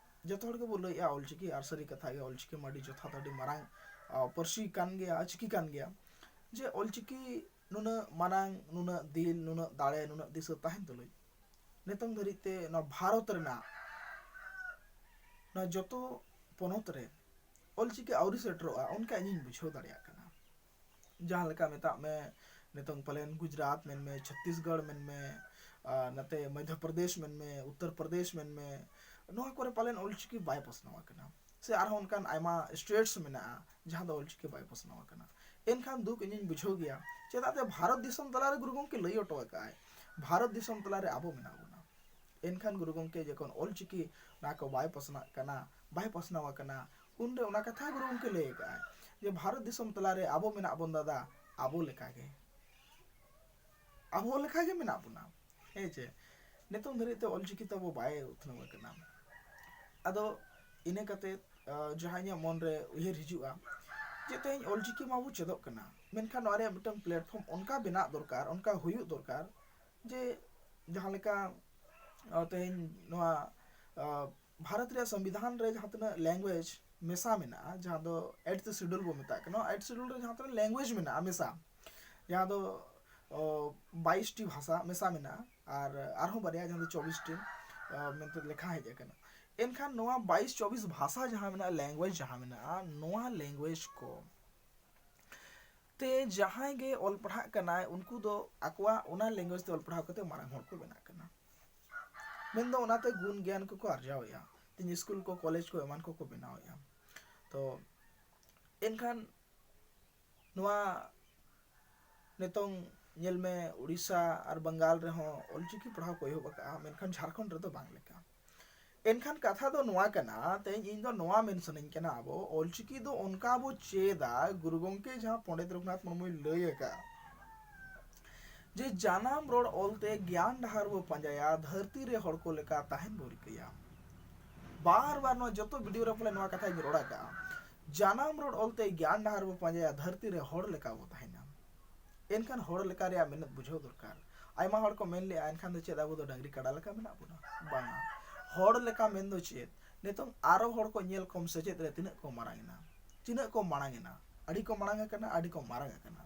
ᱡᱚᱛᱚ ᱦᱚᱲ ᱜᱮᱵᱚ ᱞᱟᱹᱭᱮᱜᱼᱟ ᱚᱞᱪᱤᱠᱤ, ᱟᱨ ᱥᱟᱹᱨᱤ ᱠᱟᱛᱷᱟ ᱜᱮ ᱚᱞᱪᱤᱠᱤ ᱢᱟ ᱟᱹᱰᱤ ᱡᱚᱛᱷᱟᱛ, ᱟᱹᱰᱤ ᱢᱟᱨᱟᱝ ᱯᱟᱹᱨᱥᱤ ᱠᱟᱱ ᱜᱮᱭᱟ, ᱪᱤᱠᱤ ᱠᱟᱱ ᱜᱮᱭᱟ᱾ ᱡᱮ ᱚᱞᱪᱤᱠᱤ ᱱᱩᱱᱟᱹᱜ ᱢᱟᱨᱟᱝ, ᱱᱩᱱᱟᱹᱜ ᱫᱤᱞ, ᱱᱩᱱᱟᱹᱜ ᱫᱟᱲᱮ, ᱱᱩᱱᱟᱹᱜ ᱫᱤᱥᱟᱹ ᱛᱟᱦᱮᱱ ᱛᱩᱞᱩᱡ ᱱᱤᱛᱚᱝ ᱫᱷᱟᱹᱨᱤᱡ ᱛᱮ ᱱᱚᱣᱟ ᱵᱷᱟᱨᱚᱛ ᱨᱮᱱᱟᱜ ᱱᱚᱣᱟ ᱡᱚᱛᱚ ᱯᱚᱱᱚᱛ ᱨᱮ ᱚᱞᱪᱤᱠᱤ ᱟᱹᱣᱨᱤ ᱥᱮᱴᱮᱨᱚᱜᱼᱟ, ᱚᱱᱠᱟ ᱤᱧᱤᱧ ᱵᱩᱡᱷᱟᱹᱣ ᱫᱟᱲᱮᱭᱟᱜ ᱠᱟᱱᱟ᱾ ᱡᱟᱦᱟᱸ ᱞᱮᱠᱟ ᱢᱮᱛᱟᱜ ᱢᱮ, ᱱᱤᱛᱚᱝ ᱯᱟᱞᱮᱱ ᱜᱩᱡᱽᱨᱟᱴ ᱢᱮᱱᱢᱮ, ᱪᱷᱚᱛᱛᱤᱥᱜᱚᱲ ᱢᱮᱱᱢᱮ, ᱟᱨ ᱱᱚᱛᱮ ᱢᱚᱫᱽᱫᱷᱚ ᱯᱨᱚᱫᱮᱥ ᱢᱮᱱᱢᱮ, ᱩᱛᱛᱚᱨ ᱯᱨᱚᱫᱮᱥ ᱢᱮᱱᱢᱮ, ᱱᱚᱣᱟ ᱠᱚᱨᱮ ᱯᱟᱞᱮᱱ ᱚᱞᱪᱤᱠᱤ ᱵᱟᱭ ᱯᱟᱥᱱᱟᱣ ᱟᱠᱟᱱᱟ, ᱥᱮ ᱟᱨᱦᱚᱸ ᱚᱱᱠᱟᱱ ᱟᱭᱢᱟ states ᱢᱮᱱᱟᱜᱼᱟ ᱡᱟᱦᱟᱸ ᱫᱚ ᱚᱞᱪᱤᱠᱤ ᱵᱟᱭ ᱯᱟᱥᱱᱟᱣ ᱟᱠᱟᱱᱟ᱾ ᱮᱱᱠᱷᱟᱱ ᱫᱩᱠ ᱤᱧᱤᱧ ᱵᱩᱡᱷᱟᱹᱣ ᱜᱮᱭᱟ, ᱪᱮᱫᱟᱜ ᱛᱮ ᱵᱷᱟᱨᱚᱛ ᱫᱤᱥᱚᱢ ᱛᱟᱞᱟᱨᱮ ᱜᱩᱨᱩ ᱜᱚᱢᱠᱮ ᱞᱟᱹᱭ ᱦᱚᱴᱚ ᱟᱠᱟᱫᱼᱟᱭ, ᱵᱷᱟᱨᱚᱛ ᱫᱤᱥᱚᱢ ᱛᱟᱞᱟᱨᱮ ᱟᱵᱚ ᱢᱮᱱᱟᱜ ᱵᱚᱱᱟ᱾ ᱮᱱᱠᱷᱟᱱ ᱜᱩᱨᱩ ᱜᱚᱢᱠᱮ ᱡᱚᱠᱷᱚᱱ ᱚᱞᱪᱤᱠᱤ ᱱᱚᱣᱟ ᱠᱚ ᱵᱟᱭ ᱯᱟᱥᱱᱟᱜ ᱠᱟᱱᱟ, ᱵᱟᱭ ᱯᱟᱥᱱᱟᱣ ᱟᱠᱟᱱᱟ, ᱩᱱᱨᱮ ᱚᱱᱟ ᱠᱟᱛᱷᱟ ᱜᱩᱨᱩ ᱜᱚᱢᱠᱮ ᱞᱟᱹᱭ ᱟᱠᱟᱫᱼᱟᱭ ᱡᱮ ᱵᱷᱟᱨᱚᱛ ᱫᱤᱥᱚᱢ ᱛᱟᱞᱟᱨᱮ ᱟᱵᱚ ᱢᱮᱱᱟᱜ ᱵᱚᱱ ᱫᱟᱫᱟ, ᱟᱵᱚ ᱞᱮᱠᱟᱜᱮ, ᱟᱵᱚ ᱞᱮᱠᱟᱜᱮ ᱢᱮᱱᱟᱜ ᱵᱚᱱᱟ᱾ ᱦᱮᱸ ᱪᱮ? ᱱᱤᱛᱚᱝ ᱫᱷᱟᱹᱨᱤᱡ ᱛᱮ ᱚᱞᱪᱤᱠᱤ ᱛᱟᱵᱚ ᱵᱟᱭ ᱩᱛᱱᱟᱹᱣ ᱟᱠᱟᱱᱟ᱾ ᱟᱫᱚ ᱤᱱᱟᱹ ᱠᱟᱛᱮ, ᱟᱸ, ᱡᱟᱦᱟᱸ ᱤᱧᱟᱹᱜ ᱢᱚᱱᱨᱮ ᱩᱭᱦᱟᱹᱨ ᱦᱤᱡᱩᱜᱼᱟ ᱡᱮ ᱛᱮᱦᱮᱧ ᱚᱞᱪᱤᱠᱤ ᱢᱟᱵᱚ ᱪᱮᱫᱚᱜ ᱠᱟᱱᱟ, ᱢᱮᱱᱠᱷᱟᱱ ᱱᱚᱣᱟ ᱨᱮᱭᱟᱜ ᱢᱤᱫᱴᱟᱝ platform ᱚᱱᱠᱟ ᱵᱮᱱᱟᱜ ᱫᱚᱨᱠᱟᱨ, ᱚᱱᱠᱟ ᱦᱩᱭᱩᱜ ᱫᱚᱨᱠᱟᱨ ᱡᱮ ᱡᱟᱦᱟᱸ ᱞᱮᱠᱟ, ᱟᱸ, ᱛᱮᱦᱮᱧ ᱱᱚᱣᱟ, ᱟᱸ, ᱵᱷᱟᱨᱚᱛ ᱨᱮᱭᱟᱜ ᱥᱚᱝᱵᱤᱫᱷᱟᱱ ᱨᱮ ᱡᱟᱦᱟᱸ ᱛᱤᱱᱟᱹᱜ language ᱢᱮᱥᱟ ᱢᱮᱱᱟᱜᱼᱟ, ᱡᱟᱦᱟᱸ ᱫᱚ eighth schedule ᱵᱚ ᱢᱮᱛᱟᱜ ᱠᱟᱱᱟ, eighth schedule ᱨᱮ ᱡᱟᱦᱟᱸ ᱛᱤᱱᱟᱹᱜ language ᱢᱮᱱᱟᱜᱼᱟ ᱢᱮᱥᱟ, ᱡᱟᱦᱟᱸ ᱫᱚ, ᱚ, ᱵᱟᱭᱤᱥ ᱴᱤ ᱵᱷᱟᱥᱟ ᱢᱮᱥᱟ ᱢᱮᱱᱟᱜᱼᱟ ᱟᱨ ᱟᱨᱦᱚᱸ ᱵᱟᱨᱭᱟ ᱡᱟᱦᱟᱸ ᱫᱚ ᱪᱚᱵᱵᱤᱥ ᱴᱤ, ᱚ, ᱢᱮᱱᱛᱮ ᱞᱮᱠᱷᱟ ᱦᱮᱡ ᱟᱠᱟᱱᱟ᱾ ᱮᱱᱠᱷᱟᱱ ᱱᱚᱣᱟ ᱵᱟᱭᱤᱥ ᱪᱚᱵᱵᱤᱥ ᱵᱷᱟᱥᱟ ᱡᱟᱦᱟᱸ ᱢᱮᱱᱟᱜᱼᱟ, language ᱡᱟᱦᱟᱸ ᱢᱮᱱᱟᱜᱼᱟ, ᱱᱚᱣᱟ language ᱠᱚ ᱛᱮ ᱡᱟᱦᱟᱸᱭ ᱜᱮ ᱚᱞ ᱯᱟᱲᱦᱟᱜ ᱠᱟᱱᱟᱭ, ᱩᱱᱠᱩ ᱫᱚ ᱟᱠᱚᱣᱟᱜ ᱚᱱᱟ language ᱛᱮ ᱚᱞ ᱯᱟᱲᱦᱟᱣ ᱠᱟᱛᱮ ᱢᱟᱨᱟᱝ ᱦᱚᱲ ᱠᱚ ᱵᱮᱱᱟᱜ ᱠᱟᱱᱟ᱾ ᱢᱮᱱᱫᱚ ᱚᱱᱟᱛᱮ ᱜᱩᱱ ᱜᱮᱭᱟᱱ ᱠᱚᱠᱚ ᱟᱨᱡᱟᱣᱮᱫᱼᱟ, ᱛᱮᱦᱮᱧ ᱥᱠᱩᱞ ᱠᱚ, ᱠᱚᱞᱮᱡᱽ ᱠᱚ, ᱮᱢᱟᱱ ᱠᱚᱠᱚ ᱵᱮᱱᱟᱣᱮᱫᱼᱟ᱾ ᱛᱚ ᱮᱱᱠᱷᱟᱱ ᱱᱚᱣᱟ ᱱᱤᱛᱚᱝ ᱧᱮᱞ ᱢᱮ, ᱩᱲᱤᱥᱥᱟ ᱟᱨ ᱵᱟᱝᱜᱟᱞ ᱨᱮᱦᱚᱸ ᱚᱞᱪᱤᱠᱤ ᱯᱟᱲᱦᱟᱣ ᱠᱚ ᱮᱦᱚᱵ ᱟᱠᱟᱫᱼᱟ, ᱢᱮᱱᱠᱷᱟᱱ ᱡᱷᱟᱲᱠᱷᱚᱸᱰ ᱨᱮᱫᱚ ᱵᱟᱝ ᱞᱮᱠᱟ᱾ ᱮᱱᱠᱷᱟᱱ ᱠᱟᱛᱷᱟ ᱫᱚ ᱱᱚᱣᱟ ᱠᱟᱱᱟ, ᱛᱮᱦᱮᱧ ᱤᱧ ᱫᱚ ᱱᱚᱣᱟ ᱢᱮᱱ ᱥᱟᱱᱟᱧ ᱠᱟᱱᱟ, ᱟᱵᱚ ᱚᱞᱪᱤᱠᱤ ᱫᱚ ᱚᱱᱠᱟ ᱵᱚ ᱪᱮᱫᱟ, ᱜᱩᱨᱩ ᱜᱚᱢᱠᱮ ᱡᱟᱦᱟᱸ ᱯᱚᱸᱰᱤᱛ ᱨᱚᱜᱷᱩᱱᱟᱛᱷ ᱢᱩᱨᱢᱩᱭ ᱞᱟᱹᱭ ᱟᱠᱟᱫᱼᱟ ᱡᱮ ᱡᱟᱱᱟᱢ ᱨᱚᱲ ᱚᱞᱛᱮ ᱜᱮᱭᱟᱱ ᱰᱟᱦᱟᱨ ᱵᱚ ᱯᱟᱸᱡᱟᱭᱟ, ᱫᱷᱟᱹᱨᱛᱤ ᱨᱮ ᱦᱚᱲ ᱠᱚ ᱞᱮᱠᱟ ᱛᱟᱦᱮᱱ ᱵᱚ ᱨᱤᱠᱟᱹᱭᱟ᱾ ᱵᱟᱨ ᱵᱟᱨ ᱱᱚᱣᱟ ᱡᱚᱛᱚ video ᱨᱮ ᱯᱟᱞᱮ ᱱᱚᱣᱟ ᱠᱟᱛᱷᱟᱧ ᱨᱚᱲ ᱟᱠᱟᱫᱼᱟ, ᱡᱟᱱᱟᱢ ᱨᱚᱲ ᱚᱞᱛᱮ ᱜᱮᱭᱟᱱ ᱰᱟᱦᱟᱨ ᱵᱚ ᱯᱟᱸᱡᱟᱭᱟ, ᱫᱷᱟᱹᱨᱛᱤ ᱨᱮ ᱦᱚᱲ ᱞᱮᱠᱟ ᱵᱚ ᱛᱟᱦᱮᱱᱟ᱾ ᱮᱱᱠᱷᱟᱱ ᱦᱚᱲ ᱞᱮᱠᱟ ᱨᱮᱭᱟᱜ ᱢᱮᱱᱮᱫ ᱵᱩᱡᱷᱟᱹᱣ ᱫᱚᱨᱠᱟᱨ᱾ ᱟᱭᱢᱟ ᱦᱚᱲ ᱠᱚ ᱢᱮᱱ ᱞᱮᱜᱼᱟ, ᱮᱱᱠᱷᱟᱱ ᱫᱚ ᱪᱮᱫ ᱟᱵᱚ ᱫᱚ ᱰᱟᱹᱝᱨᱤ ᱠᱟᱰᱟ ᱞᱮᱠᱟ ᱢᱮᱱᱟᱜ ᱵᱚᱱᱟ? ᱵᱟᱝᱟ᱾ ᱦᱚᱲ ᱞᱮᱠᱟ ᱢᱮᱱ ᱫᱚ ᱪᱮᱫ? ᱱᱤᱛᱚᱝ ᱟᱨᱚ ᱦᱚᱲ ᱠᱚ ᱧᱮᱞ ᱠᱚᱢ, ᱥᱮᱪᱮᱫ ᱨᱮ ᱛᱤᱱᱟᱹᱜ ᱠᱚ ᱢᱟᱲᱟᱝ ᱮᱱᱟ, ᱛᱤᱱᱟᱹᱜ ᱠᱚ ᱢᱟᱲᱟᱝ ᱮᱱᱟ, ᱟᱹᱰᱤ ᱠᱚ ᱢᱟᱲᱟᱝ ᱟᱠᱟᱱᱟ, ᱟᱹᱰᱤ ᱠᱚ ᱢᱟᱨᱟᱝ ᱟᱠᱟᱱᱟ᱾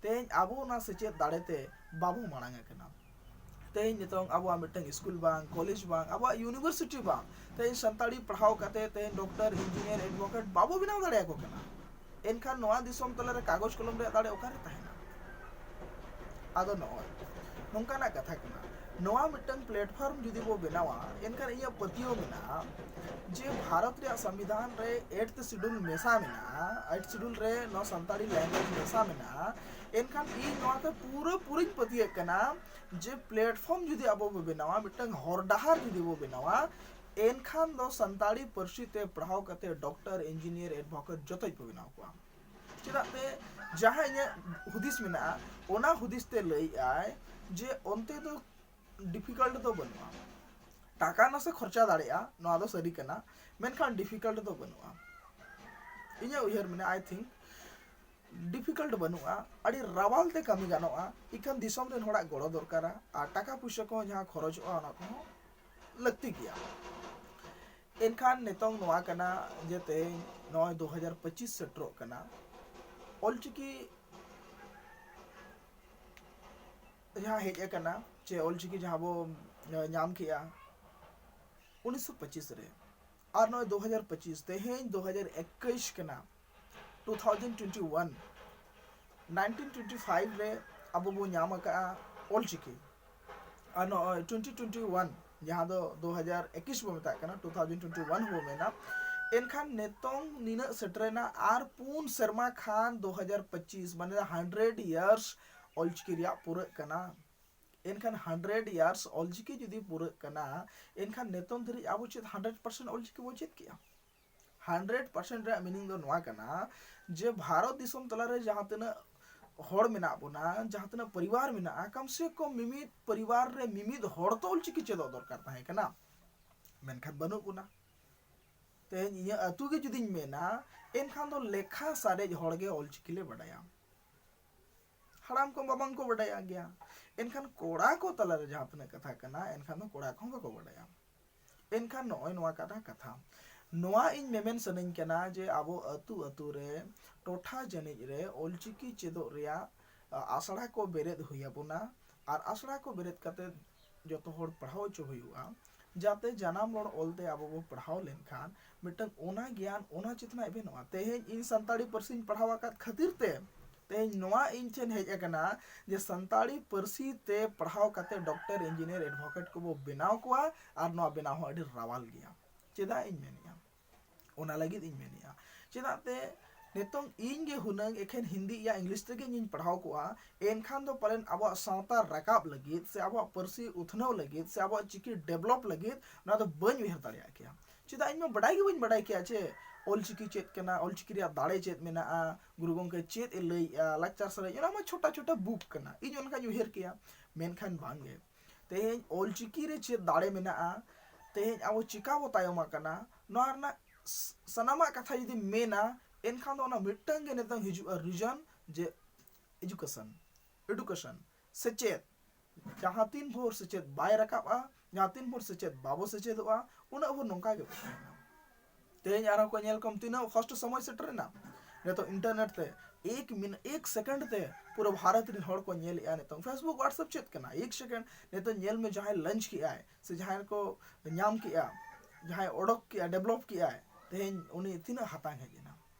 ᱛᱮᱦᱮᱧ ᱟᱵᱚ ᱚᱱᱟ ᱥᱮᱪᱮᱫ ᱫᱟᱲᱮ ᱛᱮ ᱵᱟᱵᱚ ᱢᱟᱲᱟᱝ ᱟᱠᱟᱱᱟ᱾ ᱛᱮᱦᱮᱧ ᱱᱤᱛᱚᱝ ᱟᱵᱚᱣᱟᱜ ᱢᱤᱫᱴᱟᱝ ᱥᱠᱩᱞ ᱵᱟᱝ, ᱠᱚᱞᱮᱡᱽ ᱵᱟᱝ, ᱟᱵᱚᱣᱟᱜ university ᱵᱟᱝ, ᱛᱮᱦᱮᱧ ᱥᱟᱱᱛᱟᱲᱤ ᱯᱟᱲᱦᱟᱣ ᱠᱟᱛᱮ ᱛᱮᱦᱮᱧ doctor, engineer, advocate ᱵᱟᱵᱚ ᱵᱮᱱᱟᱣ ᱫᱟᱲᱮᱭᱟᱠᱚ ᱠᱟᱱᱟ᱾ ᱮᱱᱠᱷᱟᱱ ᱱᱚᱣᱟ ᱫᱤᱥᱚᱢ ᱛᱟᱞᱟᱨᱮ ᱠᱟᱜᱚᱡᱽ ᱠᱚᱞᱚᱢ ᱨᱮᱭᱟᱜ ᱫᱟᱲᱮ ᱚᱠᱟᱨᱮ ᱛᱟᱦᱮᱱᱟ? ᱟᱫᱚ ᱱᱚᱜᱼᱚᱭ ᱱᱚᱝᱠᱟᱱᱟᱜ ᱠᱟᱛᱷᱟ ᱠᱟᱱᱟ᱾ ᱱᱚᱣᱟ ᱢᱤᱫᱴᱟᱝ platform ᱡᱩᱫᱤ ᱵᱚ ᱵᱮᱱᱟᱣᱟ, ᱮᱱᱠᱷᱟᱱ ᱤᱧᱟᱹᱜ ᱯᱟᱹᱛᱭᱟᱹᱣ ᱢᱮᱱᱟᱜᱼᱟ ᱡᱮ ᱵᱷᱟᱨᱚᱛ ᱨᱮᱭᱟᱜ ᱥᱚᱝᱵᱤᱫᱷᱟᱱ ᱨᱮ eighth schedule ᱢᱮᱥᱟ ᱢᱮᱱᱟᱜᱼᱟ, eighth schedule ᱨᱮ ᱱᱚᱣᱟ ᱥᱟᱱᱛᱟᱲᱤ language ᱢᱮᱥᱟ ᱢᱮᱱᱟᱜᱼᱟ᱾ ᱮᱱᱠᱷᱟᱱ ᱤᱧ ᱱᱚᱣᱟᱛᱮ ᱯᱩᱨᱟᱹ ᱯᱩᱨᱟᱹᱧ ᱯᱟᱹᱛᱭᱟᱹᱜ ᱠᱟᱱᱟ ᱡᱮ platform ᱡᱩᱫᱤ ᱟᱵᱚ ᱵᱚ ᱵᱮᱱᱟᱣᱟ, ᱢᱤᱫᱴᱟᱝ ᱦᱚᱨ ᱰᱟᱦᱟᱨ ᱡᱩᱫᱤ ᱵᱚ ᱵᱮᱱᱟᱣᱟ, ᱮᱱᱠᱷᱟᱱ ᱫᱚ ᱥᱟᱱᱛᱟᱲᱤ ᱯᱟᱹᱨᱥᱤ ᱛᱮ ᱯᱟᱲᱦᱟᱣ ᱠᱟᱛᱮ doctor, engineer, advocate ᱡᱚᱛᱚᱡ ᱵᱚ ᱵᱮᱱᱟᱣ ᱠᱚᱣᱟ᱾ ᱪᱮᱫᱟᱜ ᱛᱮ ᱡᱟᱦᱟᱸ ᱤᱧᱟᱹᱜ ᱦᱩᱫᱤᱥ ᱢᱮᱱᱟᱜᱼᱟ, ᱚᱱᱟ ᱦᱩᱫᱤᱥ ᱛᱮ ᱞᱟᱹᱭᱮᱫ ᱟᱭ ᱡᱮ ᱚᱱᱛᱮ ᱫᱚ difficult ᱫᱚ ᱵᱟᱹᱱᱩᱜᱼᱟ᱾ ᱴᱟᱠᱟ ᱱᱟᱥᱮ ᱠᱷᱚᱨᱪᱟ ᱫᱟᱲᱮᱭᱟᱜᱼᱟ, ᱱᱚᱣᱟ ᱫᱚ ᱥᱟᱹᱨᱤ ᱠᱟᱱᱟ, ᱢᱮᱱᱠᱷᱟᱱ difficult ᱫᱚ ᱵᱟᱹᱱᱩᱜᱼᱟ᱾ ᱤᱧᱟᱹᱜ ᱩᱭᱦᱟᱹᱨ ᱢᱮᱱᱟᱜᱼᱟ, I think difficult ᱵᱟᱹᱱᱩᱜᱼᱟ, ᱟᱹᱰᱤ ᱨᱟᱣᱟᱞ ᱛᱮ ᱠᱟᱹᱢᱤ ᱜᱟᱱᱚᱜᱼᱟ᱾ ᱤᱠᱷᱟᱹᱱ ᱫᱤᱥᱚᱢ ᱨᱮᱱ ᱦᱚᱲᱟᱜ ᱜᱚᱲᱚ ᱫᱚᱨᱠᱟᱨᱟ, ᱟᱨ ᱴᱟᱠᱟ ᱯᱩᱭᱥᱟᱹ ᱠᱚᱦᱚᱸ ᱡᱟᱦᱟᱸ ᱠᱷᱚᱨᱚᱪᱚᱜᱼᱟ, ᱚᱱᱟ ᱠᱚᱦᱚᱸ ᱞᱟᱹᱠᱛᱤ ᱜᱮᱭᱟ᱾ ᱮᱱᱠᱷᱟᱱ ᱱᱤᱛᱚᱝ ᱱᱚᱣᱟ ᱠᱟᱱᱟ ᱡᱮ ᱛᱮᱦᱮᱧ ᱱᱚᱜᱼᱚᱭ ᱫᱩ ᱦᱟᱡᱟᱨ ᱯᱚᱸᱪᱤᱥ ᱥᱮᱴᱮᱨᱚᱜ ᱠᱟᱱᱟ, ᱚᱞᱪᱤᱠᱤ ᱡᱟᱦᱟᱸ ᱦᱮᱡ ᱟᱠᱟᱱᱟ, ᱪᱮ ᱚᱞᱪᱤᱠᱤ ᱡᱟᱦᱟᱸ ᱵᱚ ᱧᱟᱢ ᱠᱮᱜᱼᱟ ᱩᱱᱤᱥᱥᱚ ᱯᱚᱸᱪᱤᱥ ᱨᱮ, ᱟᱨ ᱱᱚᱜᱼᱚᱭ ᱫᱩ ᱦᱟᱡᱟᱨ ᱯᱚᱸᱪᱤᱥ, ᱛᱮᱦᱮᱧ ᱫᱩ ᱦᱟᱡᱟᱨ ᱮᱠᱩᱥ ᱠᱟᱱᱟ, two thousand twenty one, nineteen twenty five ᱨᱮ ᱟᱵᱚ ᱵᱚ ᱧᱟᱢ ᱟᱠᱟᱫᱼᱟ ᱚᱞᱪᱤᱠᱤ᱾ ᱟᱨ ᱱᱚᱜᱼᱚᱭ twenty twenty one, ᱡᱟᱦᱟᱸ ᱫᱚ ᱫᱩ ᱦᱟᱡᱟᱨ ᱮᱠᱩᱥ ᱵᱚ ᱢᱮᱛᱟᱜ ᱠᱟᱱᱟ, two thousand twenty one ᱵᱚ ᱢᱮᱱᱟ᱾ ᱮᱱᱠᱷᱟᱱ ᱱᱤᱛᱚᱝ ᱱᱤᱱᱟᱹᱜ ᱥᱮᱴᱮᱨᱮᱱᱟ, ᱟᱨ ᱯᱩᱱ ᱥᱮᱨᱢᱟ ᱠᱷᱟᱱ ᱫᱩ ᱦᱟᱡᱟᱨ ᱯᱚᱸᱪᱤᱥ, ᱢᱟᱱᱮ hundred years ᱚᱞᱪᱤᱠᱤ ᱨᱮᱭᱟᱜ ᱯᱩᱨᱟᱹᱜ ᱠᱟᱱᱟ᱾ ᱮᱱᱠᱷᱟᱱ hundred years ᱚᱞᱪᱤᱠᱤ ᱡᱩᱫᱤ ᱯᱩᱨᱟᱹᱜ ᱠᱟᱱᱟ, ᱮᱱᱠᱷᱟᱱ ᱱᱤᱛᱚᱝ ᱫᱷᱟᱹᱨᱤᱡ ᱟᱵᱚ ᱪᱮᱫ hundred percent ᱚᱞᱪᱤᱠᱤ ᱵᱚ ᱪᱮᱫ ᱠᱮᱜᱼᱟ? Hundred percent ᱨᱮᱭᱟᱜ meaning ᱫᱚ ᱱᱚᱣᱟ ᱠᱟᱱᱟ ᱡᱮ ᱵᱷᱟᱨᱚᱛ ᱫᱤᱥᱚᱢ ᱛᱟᱞᱟᱨᱮ ᱡᱟᱦᱟᱸ ᱛᱤᱱᱟᱹᱜ ᱦᱚᱲ ᱢᱮᱱᱟᱜ ᱵᱚᱱᱟ, ᱡᱟᱦᱟᱸ ᱛᱤᱱᱟᱹᱜ ᱯᱚᱨᱤᱵᱟᱨ ᱢᱮᱱᱟᱜᱼᱟ, ᱠᱚᱢ ᱥᱮ ᱠᱚᱢ ᱢᱤᱢᱤᱫ ᱯᱚᱨᱤᱵᱟᱨ ᱨᱮ ᱢᱤᱢᱤᱫ ᱦᱚᱲ ᱛᱚ ᱚᱞᱪᱤᱠᱤ ᱪᱮᱫᱚᱜ ᱫᱚᱨᱠᱟᱨ ᱛᱟᱦᱮᱸ ᱠᱟᱱᱟ, ᱢᱮᱱᱠᱷᱟᱱ ᱵᱟᱹᱱᱩᱜ ᱵᱚᱱᱟ᱾ ᱛᱮᱦᱮᱧ ᱤᱧᱟᱹᱜ ᱟᱹᱛᱩ ᱜᱮ ᱡᱩᱫᱤᱧ ᱢᱮᱱᱟ, ᱮᱱᱠᱷᱟᱱ ᱫᱚ ᱞᱮᱠᱷᱟ ᱥᱟᱨᱮᱡ ᱦᱚᱲ ᱜᱮ ᱚᱞᱪᱤᱠᱤ ᱞᱮ ᱵᱟᱰᱟᱭᱟ᱾ ᱦᱟᱲᱟᱢ ᱠᱚ ᱵᱟᱵᱟ ᱠᱚ ᱵᱟᱰᱟᱭᱟ ᱜᱮᱭᱟ᱾ ᱮᱱᱠᱷᱟᱱ ᱠᱚᱲᱟ ᱠᱚ ᱛᱟᱞᱟᱨᱮ ᱡᱟᱦᱟᱸ ᱛᱤᱱᱟᱹᱜ ᱠᱟᱛᱷᱟ ᱠᱟᱱᱟ, ᱮᱱᱠᱷᱟᱱ ᱫᱚ ᱠᱚᱲᱟ ᱠᱚᱦᱚᱸ ᱵᱟᱠᱚ ᱵᱟᱰᱟᱭᱟ᱾ ᱮᱱᱠᱷᱟᱱ ᱱᱚᱜᱼᱚᱭ ᱱᱚᱣᱟ ᱠᱟᱱᱟ ᱠᱟᱛᱷᱟ᱾ ᱱᱚᱣᱟ ᱤᱧ ᱢᱮᱢᱮᱱ ᱥᱟᱱᱟᱧ ᱠᱟᱱᱟ ᱡᱮ ᱟᱵᱚ ᱟᱹᱛᱩ ᱟᱹᱛᱩ ᱨᱮ, ᱴᱚᱴᱷᱟ ᱡᱟᱹᱱᱤᱡ ᱨᱮ ᱚᱞᱪᱤᱠᱤ ᱪᱮᱫᱚᱜ ᱨᱮᱭᱟᱜ, ᱟ, ᱟᱥᱲᱟ ᱠᱚ ᱵᱮᱨᱮᱫ ᱦᱩᱭ ᱟᱵᱚᱱᱟ᱾ ᱟᱨ ᱟᱥᱲᱟ ᱠᱚ ᱵᱮᱨᱮᱫ ᱠᱟᱛᱮ ᱡᱚᱛᱚ ᱦᱚᱲ ᱯᱟᱲᱦᱟᱣ ᱦᱚᱪᱚ ᱦᱩᱭᱩᱜᱼᱟ, ᱡᱟᱛᱮ ᱡᱟᱱᱟᱢ ᱨᱚᱲ ᱚᱞᱛᱮ ᱟᱵᱚ ᱵᱚ ᱯᱟᱲᱦᱟᱣ ᱞᱮᱱᱠᱷᱟᱱ ᱢᱤᱫᱴᱟᱝ ᱚᱱᱟ ᱜᱮᱭᱟᱱ, ᱚᱱᱟ ᱪᱮᱛᱱᱟ ᱮᱵᱷᱮᱱᱚᱜᱼᱟ᱾ ᱛᱮᱦᱮᱧ ᱤᱧ ᱥᱟᱱᱛᱟᱲᱤ ᱯᱟᱹᱨᱥᱤᱧ ᱯᱟᱲᱦᱟᱣ ᱟᱠᱟᱫ ᱠᱷᱟᱹᱛᱤᱨ ᱛᱮ ᱛᱮᱦᱮᱧ ᱱᱚᱣᱟ ᱤᱧ ᱴᱷᱮᱱ ᱦᱮᱡ ᱟᱠᱟᱱᱟ ᱡᱮ ᱥᱟᱱᱛᱟᱲᱤ ᱯᱟᱹᱨᱥᱤ ᱛᱮ ᱯᱟᱲᱦᱟᱣ ᱠᱟᱛᱮ ᱰᱚᱠᱴᱚᱨ, ᱤᱧᱡᱤᱱᱤᱭᱟᱨ, ᱮᱰᱵᱷᱚᱠᱮᱴ ᱠᱚᱵᱚ ᱵᱮᱱᱟᱣ ᱠᱚᱣᱟ, ᱟᱨ ᱱᱚᱣᱟ ᱵᱮᱱᱟᱣ ᱦᱚᱸ ᱟᱹᱰᱤ ᱨᱟᱣᱟᱞ ᱜᱮᱭᱟ᱾ ᱪᱮᱫᱟᱜ ᱤᱧ ᱢᱮᱱᱮᱫᱼᱟ? ᱚᱱᱟ ᱞᱟᱹᱜᱤᱫ ᱤᱧ ᱢᱮᱱᱮᱫᱼᱟ᱾ ᱪᱮᱫᱟᱜ ᱛᱮ ᱱᱤᱛᱚᱝ ᱤᱧ ᱜᱮ ᱦᱩᱱᱟᱹᱝ ᱮᱠᱷᱮᱱ ᱦᱤᱱᱫᱤ ᱭᱟ ᱤᱝᱞᱤᱥ ᱛᱮᱜᱮ ᱤᱧᱤᱧ ᱯᱟᱲᱦᱟᱣ ᱠᱚᱜᱼᱟ, ᱮᱱᱠᱷᱟᱱ ᱫᱚ ᱯᱟᱞᱮᱱ ᱟᱵᱚᱣᱟᱜ ᱥᱟᱶᱛᱟ ᱨᱟᱠᱟᱵ ᱞᱟᱹᱜᱤᱫ ᱥᱮ ᱟᱵᱚᱣᱟᱜ ᱯᱟᱹᱨᱥᱤ ᱩᱛᱱᱟᱹᱣ ᱞᱟᱹᱜᱤᱫ ᱥᱮ ᱟᱵᱚᱣᱟᱜ ᱪᱤᱠᱤ ᱰᱮᱵᱷᱞᱚᱯ ᱞᱟᱹᱜᱤᱫ ᱱᱚᱣᱟ ᱫᱚ ᱵᱟᱹᱧ ᱩᱭᱦᱟᱹᱨ ᱫᱟᱲᱮᱭᱟᱜ ᱠᱮᱭᱟ᱾ ᱪᱮᱫᱟᱜ? ᱤᱧ ᱢᱟ ᱵᱟᱰᱟᱭ ᱜᱮ ᱵᱟᱹᱧ ᱵᱟᱰᱟᱭ ᱠᱮᱭᱟ ᱡᱮ ᱚᱞᱪᱤᱠᱤ ᱪᱮᱫ ᱠᱟᱱᱟ, ᱚᱞᱪᱤᱠᱤ ᱨᱮᱭᱟᱜ ᱫᱟᱲᱮ ᱪᱮᱫ ᱢᱮᱱᱟᱜᱼᱟ, ᱜᱩᱨᱩ ᱜᱚᱢᱠᱮ ᱪᱮᱫ ᱮ ᱞᱟᱹᱭᱮᱜᱼᱟ, ᱞᱟᱠᱪᱟᱨ ᱥᱮᱨᱮᱧ, ᱚᱱᱟ ᱢᱟ ᱪᱷᱳᱴᱟ ᱪᱷᱳᱴᱟ ᱵᱩᱠ ᱠᱟᱱᱟ, ᱤᱧ ᱚᱱᱠᱟᱧ ᱩᱭᱦᱟᱹᱨ ᱠᱮᱭᱟ᱾ ᱢᱮᱱᱠᱷᱟᱱ ᱵᱟᱝᱜᱮ, ᱛᱮᱦᱮᱧ ᱚᱞᱪᱤᱠᱤ ᱨᱮ ᱪᱮᱫ ᱫᱟᱲᱮ ᱢᱮᱱᱟᱜᱼᱟ, ᱛᱮᱦᱮᱧ ᱟᱵᱚ ᱪᱤᱠᱟ ᱵᱚ ᱛᱟᱭᱚᱢ ᱟᱠᱟᱱᱟ, ᱱᱚᱣᱟ ᱨᱮᱱᱟᱜ ᱥ-, ᱥᱟᱱᱟᱢᱟᱜ ᱠᱟᱛᱷᱟ ᱡᱩᱫᱤᱢ ᱢᱮᱱᱟ, ᱮᱱᱠᱷᱟᱱ ᱫᱚ ᱚᱱᱟ ᱢᱤᱫᱴᱟᱝ ᱜᱮ ᱱᱤᱛᱚᱝ ᱦᱤᱡᱩᱜᱼᱟ ᱨᱤᱡᱚᱱ, ᱡᱮ ᱮᱰᱩᱠᱮᱥᱚᱱ, ᱮᱰᱩᱠᱮᱥᱚᱱ, ᱥᱮᱪᱮᱫ᱾ ᱡᱟᱦᱟᱸ ᱛᱤᱱ ᱵᱷᱳᱨ ᱥᱮᱪᱮᱫ ᱵᱟᱭ ᱨᱟᱠᱟᱵᱼᱟ, ᱡᱟᱦᱟᱸ ᱛᱤᱱ ᱵᱷᱳᱨ ᱥᱮᱪᱮᱫ ᱵᱟᱵᱚ ᱥᱮᱪᱮᱫᱚᱜᱼᱟ, ᱩᱱᱟᱹᱜ ᱵᱷᱳᱨ ᱱᱚᱝᱠᱟ ᱜᱮ ᱛᱟᱦᱮᱱᱟ᱾ ᱛᱮᱦᱮᱧ ᱟᱨᱦᱚᱸ ᱠᱚ ᱧᱮᱞ ᱠᱚᱢ ᱛᱤᱱᱟᱹᱜ ᱯᱷᱟᱥᱴ ᱥᱚᱢᱚᱭ ᱥᱮᱴᱮᱨᱮᱱᱟ᱾ ᱱᱤᱛᱚᱜ ᱤᱱᱴᱟᱨᱱᱮᱴ ᱛᱮ ᱮᱠ ᱢᱤᱱ ᱮᱠ ᱥᱮᱠᱮᱱᱰ ᱛᱮ ᱯᱩᱨᱟᱹ ᱵᱷᱟᱨᱚᱛ ᱨᱮᱱ ᱦᱚᱲ ᱠᱚ ᱧᱮᱞᱮᱜᱼᱟ᱾ ᱱᱤᱛᱚᱝ ᱯᱷᱮᱥᱵᱩᱠ, ᱣᱟᱴᱥᱮᱯ ᱪᱮᱫ ᱠᱟᱱᱟ? ᱮᱠ ᱥᱮᱠᱮᱱᱰ᱾ ᱱᱤᱛᱚᱜ ᱧᱮᱞ ᱢᱮ, ᱡᱟᱦᱟᱸᱭ ᱞᱚᱧᱪ ᱠᱮᱜᱼᱟᱭ ᱥᱮ ᱡᱟᱦᱟᱸᱭ ᱠᱚ ᱧᱟᱢ ᱠᱮᱜᱼᱟ, ᱡᱟᱦᱟᱸᱭ ᱚᱰᱚᱠ ᱠᱮᱜᱼᱟ, ᱰᱮᱵᱷᱞᱚᱯ ᱠᱮᱜᱼᱟᱭ, ᱛᱮᱦᱮᱧ ᱩᱱᱤ ᱛᱤᱱᱟᱹᱜ ᱦᱟᱛᱟᱝ ᱦᱮᱡ ᱮᱱᱟ?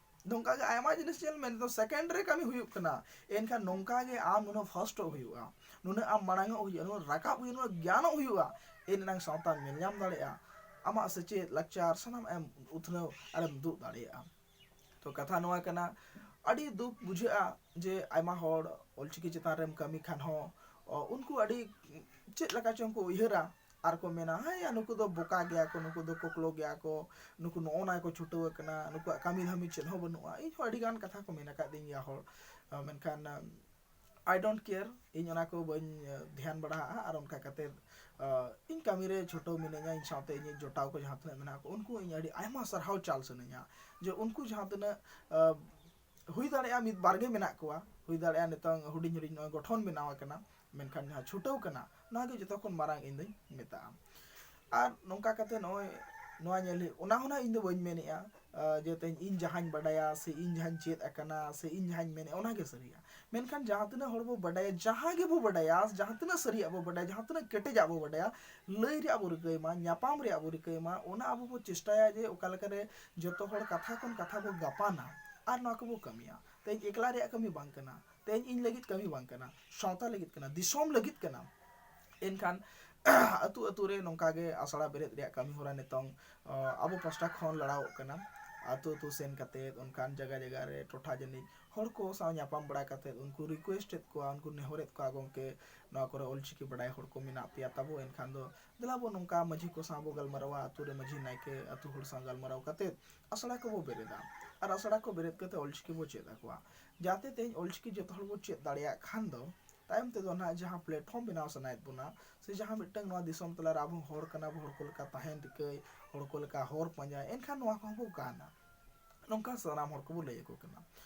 ᱱᱚᱝᱠᱟ ᱜᱮ ᱟᱭᱢᱟ ᱡᱤᱱᱤᱥ ᱧᱮᱞ ᱢᱮ, ᱱᱤᱛᱚᱜ ᱥᱮᱠᱮᱱᱰ ᱨᱮ ᱠᱟᱹᱢᱤ ᱦᱩᱭᱩᱜ ᱠᱟᱱᱟ᱾ ᱮᱱᱠᱷᱟᱱ ᱱᱚᱝᱠᱟ ᱜᱮ ᱟᱢ ᱱᱩᱱᱟᱹᱜ ᱯᱷᱟᱥᱴᱚᱜ ᱦᱩᱭᱩᱜᱼᱟ, ᱱᱩᱱᱟᱹᱜ ᱟᱢ ᱢᱟᱲᱟᱝᱚᱜ ᱦᱩᱭᱩᱜᱼᱟ, ᱱᱩᱱᱟᱹᱜ ᱨᱟᱠᱟᱵ ᱦᱩᱭᱩᱜᱼᱟ, ᱱᱩᱱᱟᱹᱜ ᱜᱮᱭᱟᱱᱚᱜ ᱦᱩᱭᱩᱜᱼᱟ᱾ ᱮᱱ ᱮᱱᱟᱝ ᱥᱟᱶᱛᱟᱢ ᱧᱮᱞ ᱧᱟᱢ ᱫᱟᱲᱮᱭᱟᱜᱼᱟ, ᱟᱢᱟᱜ ᱥᱮᱪᱮᱫ, ᱞᱟᱠᱪᱟᱨ ᱥᱟᱱᱟᱢ ᱮᱢ ᱩᱛᱱᱟᱹᱣ ᱟᱨᱮᱢ ᱩᱫᱩᱜ ᱫᱟᱲᱮᱭᱟᱜᱼᱟ᱾ ᱛᱚ ᱠᱟᱛᱷᱟ ᱱᱚᱣᱟ ᱠᱟᱱᱟ, ᱟᱹᱰᱤ ᱫᱩᱠ ᱵᱩᱡᱷᱟᱹᱜᱼᱟ ᱡᱮ ᱟᱭᱢᱟ ᱦᱚᱲ ᱚᱞᱪᱤᱠᱤ ᱪᱮᱛᱟᱱ ᱨᱮᱢ ᱠᱟᱹᱢᱤ ᱠᱷᱟᱱ ᱦᱚᱸ, ᱚ, ᱩᱱᱠᱩ ᱟᱹᱰᱤ ᱪᱮᱫ ᱞᱮᱠᱟ ᱪᱚᱝ ᱠᱚ ᱩᱭᱦᱟᱹᱨᱟ, ᱟᱨ ᱠᱚ ᱢᱮᱱᱟ, "ᱦᱮᱸᱭᱟ, ᱱᱩᱠᱩ ᱫᱚ ᱵᱚᱠᱟ ᱜᱮᱭᱟ ᱠᱚ, ᱱᱩᱠᱩ ᱫᱚ ᱠᱚᱠᱞᱚ ᱜᱮᱭᱟ ᱠᱚ, ᱱᱩᱠᱩ ᱱᱚᱜᱼᱚ ᱱᱟ ᱠᱚ ᱪᱷᱩᱴᱟᱹᱣ ᱟᱠᱟᱱᱟ, ᱱᱩᱠᱩᱣᱟᱜ ᱠᱟᱹᱢᱤ ᱫᱷᱟᱹᱢᱤ ᱪᱮᱫ ᱦᱚᱸ ᱵᱟᱹᱱᱩᱜᱼᱟ᱾" ᱤᱧ ᱦᱚᱸ ᱟᱹᱰᱤ ᱜᱟᱱ ᱠᱟᱛᱷᱟ ᱠᱚ ᱢᱮᱱ ᱟᱠᱟᱫᱤᱧ ᱜᱮᱭᱟ ᱦᱚᱲ, ᱢᱮᱱᱠᱷᱟᱱ, I don't care, ᱤᱧ ᱚᱱᱟ ᱠᱚ ᱵᱟᱹᱧ, ᱮ, ᱫᱷᱮᱭᱟᱱ ᱵᱟᱲᱟᱦᱟᱜᱼᱟ᱾ ᱟᱨ ᱚᱱᱠᱟ ᱠᱟᱛᱮᱫ, ᱮ, ᱤᱧ ᱠᱟᱹᱢᱤᱨᱮ ᱪᱷᱩᱴᱟᱹᱣ ᱢᱤᱱᱟᱹᱧᱟ, ᱤᱧ ᱥᱟᱶᱛᱮ ᱤᱧᱤᱡ ᱡᱚᱴᱟᱣ ᱠᱚ ᱡᱟᱦᱟᱸ ᱛᱤᱱᱟᱹᱜ ᱢᱮᱱᱟᱜ ᱠᱚ, ᱩᱱᱠᱩ ᱤᱧ ᱟᱹᱰᱤ ᱟᱭᱢᱟ ᱥᱟᱨᱦᱟᱣ ᱪᱟᱞ ᱥᱟᱱᱟᱧᱟ ᱡᱮ ᱩᱱᱠᱩ ᱡᱟᱦᱟᱸ ᱛᱤᱱᱟᱹᱜ, ᱮ, ᱦᱩᱭ ᱫᱟᱲᱮᱭᱟᱜᱼᱟ ᱢᱤᱫ ᱵᱟᱨ ᱜᱮ ᱢᱮᱱᱟᱜ ᱠᱚᱣᱟ, ᱦᱩᱭ ᱫᱟᱲᱮᱭᱟᱜᱼᱟ ᱱᱤᱛᱚᱝ ᱦᱩᱰᱤᱧ ᱦᱩᱰᱤᱧ ᱱᱚᱜᱼᱚᱭ ᱜᱚᱴᱷᱚᱱ ᱵᱮᱱᱟᱣ ᱟᱠᱟᱱᱟ, ᱢᱮᱱᱠᱷᱟᱱ ᱡᱟᱦᱟᱸ ᱪᱷᱩᱴᱟᱹᱣ ᱠᱟᱱᱟ, ᱱᱚᱣᱟ ᱜᱮ ᱡᱚᱛᱚ ᱠᱷᱚᱱ ᱢᱟᱨᱟᱝ ᱤᱧ ᱫᱚᱧ ᱢᱮᱛᱟᱜᱼᱟ᱾ ᱟᱨ ᱱᱚᱝᱠᱟ ᱠᱟᱛᱮ ᱱᱚᱜᱼᱚᱭ ᱱᱚᱣᱟ ᱧᱮᱞ ᱦᱩᱭᱩᱜ, ᱚᱱᱟ ᱦᱚᱸ ᱱᱟᱜ ᱤᱧ ᱫᱚ ᱵᱟᱹᱧ ᱢᱮᱱᱮᱫᱼᱟ, ᱟᱸ, ᱡᱮ ᱛᱮᱦᱮᱧ ᱤᱧ ᱡᱟᱦᱟᱸᱧ ᱵᱟᱰᱟᱭᱟ ᱥᱮ ᱤᱧ ᱡᱟᱦᱟᱸᱧ ᱪᱮᱫ ᱟᱠᱟᱱᱟ ᱥᱮ ᱤᱧ ᱡᱟᱦᱟᱸᱧ ᱢᱮᱱᱮᱫᱼᱟ, ᱚᱱᱟ ᱜᱮ ᱥᱟᱹᱨᱤᱭᱟ᱾ ᱢᱮᱱᱠᱷᱟᱱ ᱡᱟᱦᱟᱸ ᱛᱤᱱᱟᱹᱜ ᱦᱚᱲ ᱵᱚ ᱵᱟᱰᱟᱭᱟ, ᱡᱟᱦᱟᱸ ᱜᱮᱵᱚ ᱵᱟᱰᱟᱭᱟ, ᱡᱟᱦᱟᱸ ᱛᱤᱱᱟᱹᱜ ᱥᱟᱹᱨᱤᱭᱟᱜ ᱵᱚ ᱵᱟᱰᱟᱭᱟ, ᱡᱟᱦᱟᱸ ᱛᱤᱱᱟᱹᱜ ᱠᱮᱴᱮᱡᱟᱜ ᱵᱚ ᱵᱟᱰᱟᱭᱟ, ᱞᱟᱹᱭ ᱨᱮᱭᱟᱜ ᱵᱚ ᱨᱤᱠᱟᱹᱭ ᱢᱟ, ᱧᱟᱯᱟᱢ ᱨᱮᱭᱟᱜ ᱵᱚ ᱨᱤᱠᱟᱹᱭ ᱢᱟ, ᱚᱱᱟ ᱟᱵᱚ ᱵᱚ ᱪᱮᱥᱴᱟᱭᱟ ᱡᱮ ᱚᱠᱟ ᱞᱮᱠᱟᱨᱮ ᱡᱚᱛᱚ ᱦᱚᱲ ᱠᱟᱛᱷᱟ ᱠᱷᱚᱱ ᱠᱟᱛᱷᱟ ᱵᱚ ᱜᱟᱯᱟᱱᱟ ᱟᱨ ᱱᱚᱣᱟ ᱠᱚᱵᱚ ᱠᱟᱹᱢᱤᱭᱟ᱾ ᱛᱮᱦᱮᱧ ᱮᱠᱞᱟ ᱨᱮᱭᱟᱜ ᱠᱟᱹᱢᱤ ᱵᱟᱝ ᱠᱟᱱᱟ, ᱛᱮᱦᱮᱧ ᱤᱧ ᱞᱟᱹᱜᱤᱫ ᱠᱟᱹᱢᱤ ᱵᱟᱝ ᱠᱟᱱᱟ, ᱥᱟᱶᱛᱟ ᱞᱟᱹᱜᱤᱫ ᱠᱟᱱᱟ, ᱫᱤᱥᱚᱢ ᱞᱟᱹᱜᱤᱫ ᱠᱟᱱᱟ᱾ ᱮᱱᱠᱷᱟᱱ ᱟᱹᱛᱩ ᱟᱹᱛᱩ ᱨᱮ ᱱᱚᱝᱠᱟ ᱜᱮ ᱟᱥᱲᱟ ᱵᱮᱨᱮᱫ ᱨᱮᱭᱟᱜ ᱠᱟᱹᱢᱤ ᱦᱚᱨᱟ ᱱᱤᱛᱚᱝ, ᱟᱵᱚ ᱯᱟᱥᱴᱟ ᱠᱷᱚᱱ ᱞᱟᱲᱟᱣᱚᱜ ᱠᱟᱱᱟ᱾ ᱟᱹᱛᱩ ᱟᱹᱛᱩ ᱥᱮᱱ ᱠᱟᱛᱮᱫ ᱚᱱᱠᱟᱱ ᱡᱟᱭᱜᱟ ᱡᱟᱭᱜᱟ ᱨᱮ ᱴᱚᱴᱷᱟ ᱡᱟᱹᱱᱤᱡ ᱦᱚᱲ ᱠᱚ ᱥᱟᱶ ᱧᱟᱯᱟᱢ ᱵᱟᱲᱟ ᱠᱟᱛᱮᱫ ᱩᱱᱠᱩ request ᱮᱫ ᱠᱚᱣᱟ, ᱩᱱᱠᱩ ᱱᱮᱦᱚᱨᱮᱫ ᱠᱚᱣᱟ, ᱜᱚᱢᱠᱮ, ᱱᱚᱣᱟ ᱠᱚᱨᱮ ᱚᱞᱪᱤᱠᱤ ᱵᱟᱰᱟᱭ ᱦᱚᱲ ᱠᱚ ᱢᱮᱱᱟᱜ ᱯᱮᱭᱟ ᱛᱟᱵᱚ, ᱮᱱᱠᱷᱟᱱ ᱫᱚ ᱫᱮᱞᱟ ᱵᱚ ᱱᱚᱝᱠᱟ ᱢᱟᱹᱡᱷᱤ ᱠᱚ ᱥᱟᱶ ᱵᱚ ᱜᱟᱞᱢᱟᱨᱟᱣᱟ, ᱟᱹᱛᱩ ᱨᱮ ᱢᱟᱹᱡᱷᱤ ᱱᱟᱭᱠᱮ ᱟᱹᱛᱩ ᱦᱚᱲ ᱥᱟᱶ ᱜᱟᱞᱢᱟᱨᱟᱣ ᱠᱟᱛᱮᱫ ᱟᱥᱲᱟ ᱠᱚᱵᱚ ᱵᱮᱨᱮᱫᱟ᱾ ᱟᱨ ᱟᱥᱲᱟ ᱠᱚ ᱵᱮᱨᱮᱫ ᱠᱟᱛᱮᱫ ᱚᱞᱪᱤᱠᱤ ᱵᱚ ᱪᱮᱫ ᱟᱠᱚᱣᱟ, ᱡᱟᱛᱮ ᱛᱮᱦᱮᱧ ᱚᱞᱪᱤᱠᱤ ᱡᱚᱛᱚ ᱦᱚᱲ ᱵᱚ ᱪᱮᱫ ᱫᱟᱲᱮᱭᱟᱜ ᱠᱷᱟᱱ ᱫᱚ ᱛᱟᱭᱚᱢ ᱛᱮᱫᱚ ᱱᱟᱦᱟᱜ ᱡᱟᱦᱟᱸ platform ᱵᱮᱱᱟᱣ ᱥᱟᱱᱟᱭᱮᱫ ᱵᱚᱱᱟ, ᱥᱮ ᱡᱟᱦᱟᱸ ᱢᱤᱫᱴᱟᱝ ᱱᱚᱣᱟ ᱫᱤᱥᱚᱢ ᱛᱟᱞᱟᱨᱮ ᱟᱵᱚ ᱦᱚᱲ ᱠᱟᱱᱟ ᱵᱚ, ᱦᱚᱲ ᱠᱚ ᱞᱮᱠᱟ ᱛᱟᱦᱮᱱ ᱨᱤᱠᱟᱹᱭ, ᱦᱚᱲ ᱠᱚ ᱞᱮᱠᱟ ᱦᱚᱨ ᱯᱟᱸᱡᱟᱭ, ᱮᱱᱠᱷᱟᱱ ᱱᱚᱣᱟ ᱠᱚᱦᱚᱸ ᱵᱚ ᱜᱟᱱᱟ᱾ ᱱᱚᱝᱠᱟ ᱥᱟᱱᱟᱢ ᱦᱚᱲ ᱠᱚᱵᱚ ᱞᱟᱹᱭ ᱟᱠᱚ ᱠᱟᱱᱟ᱾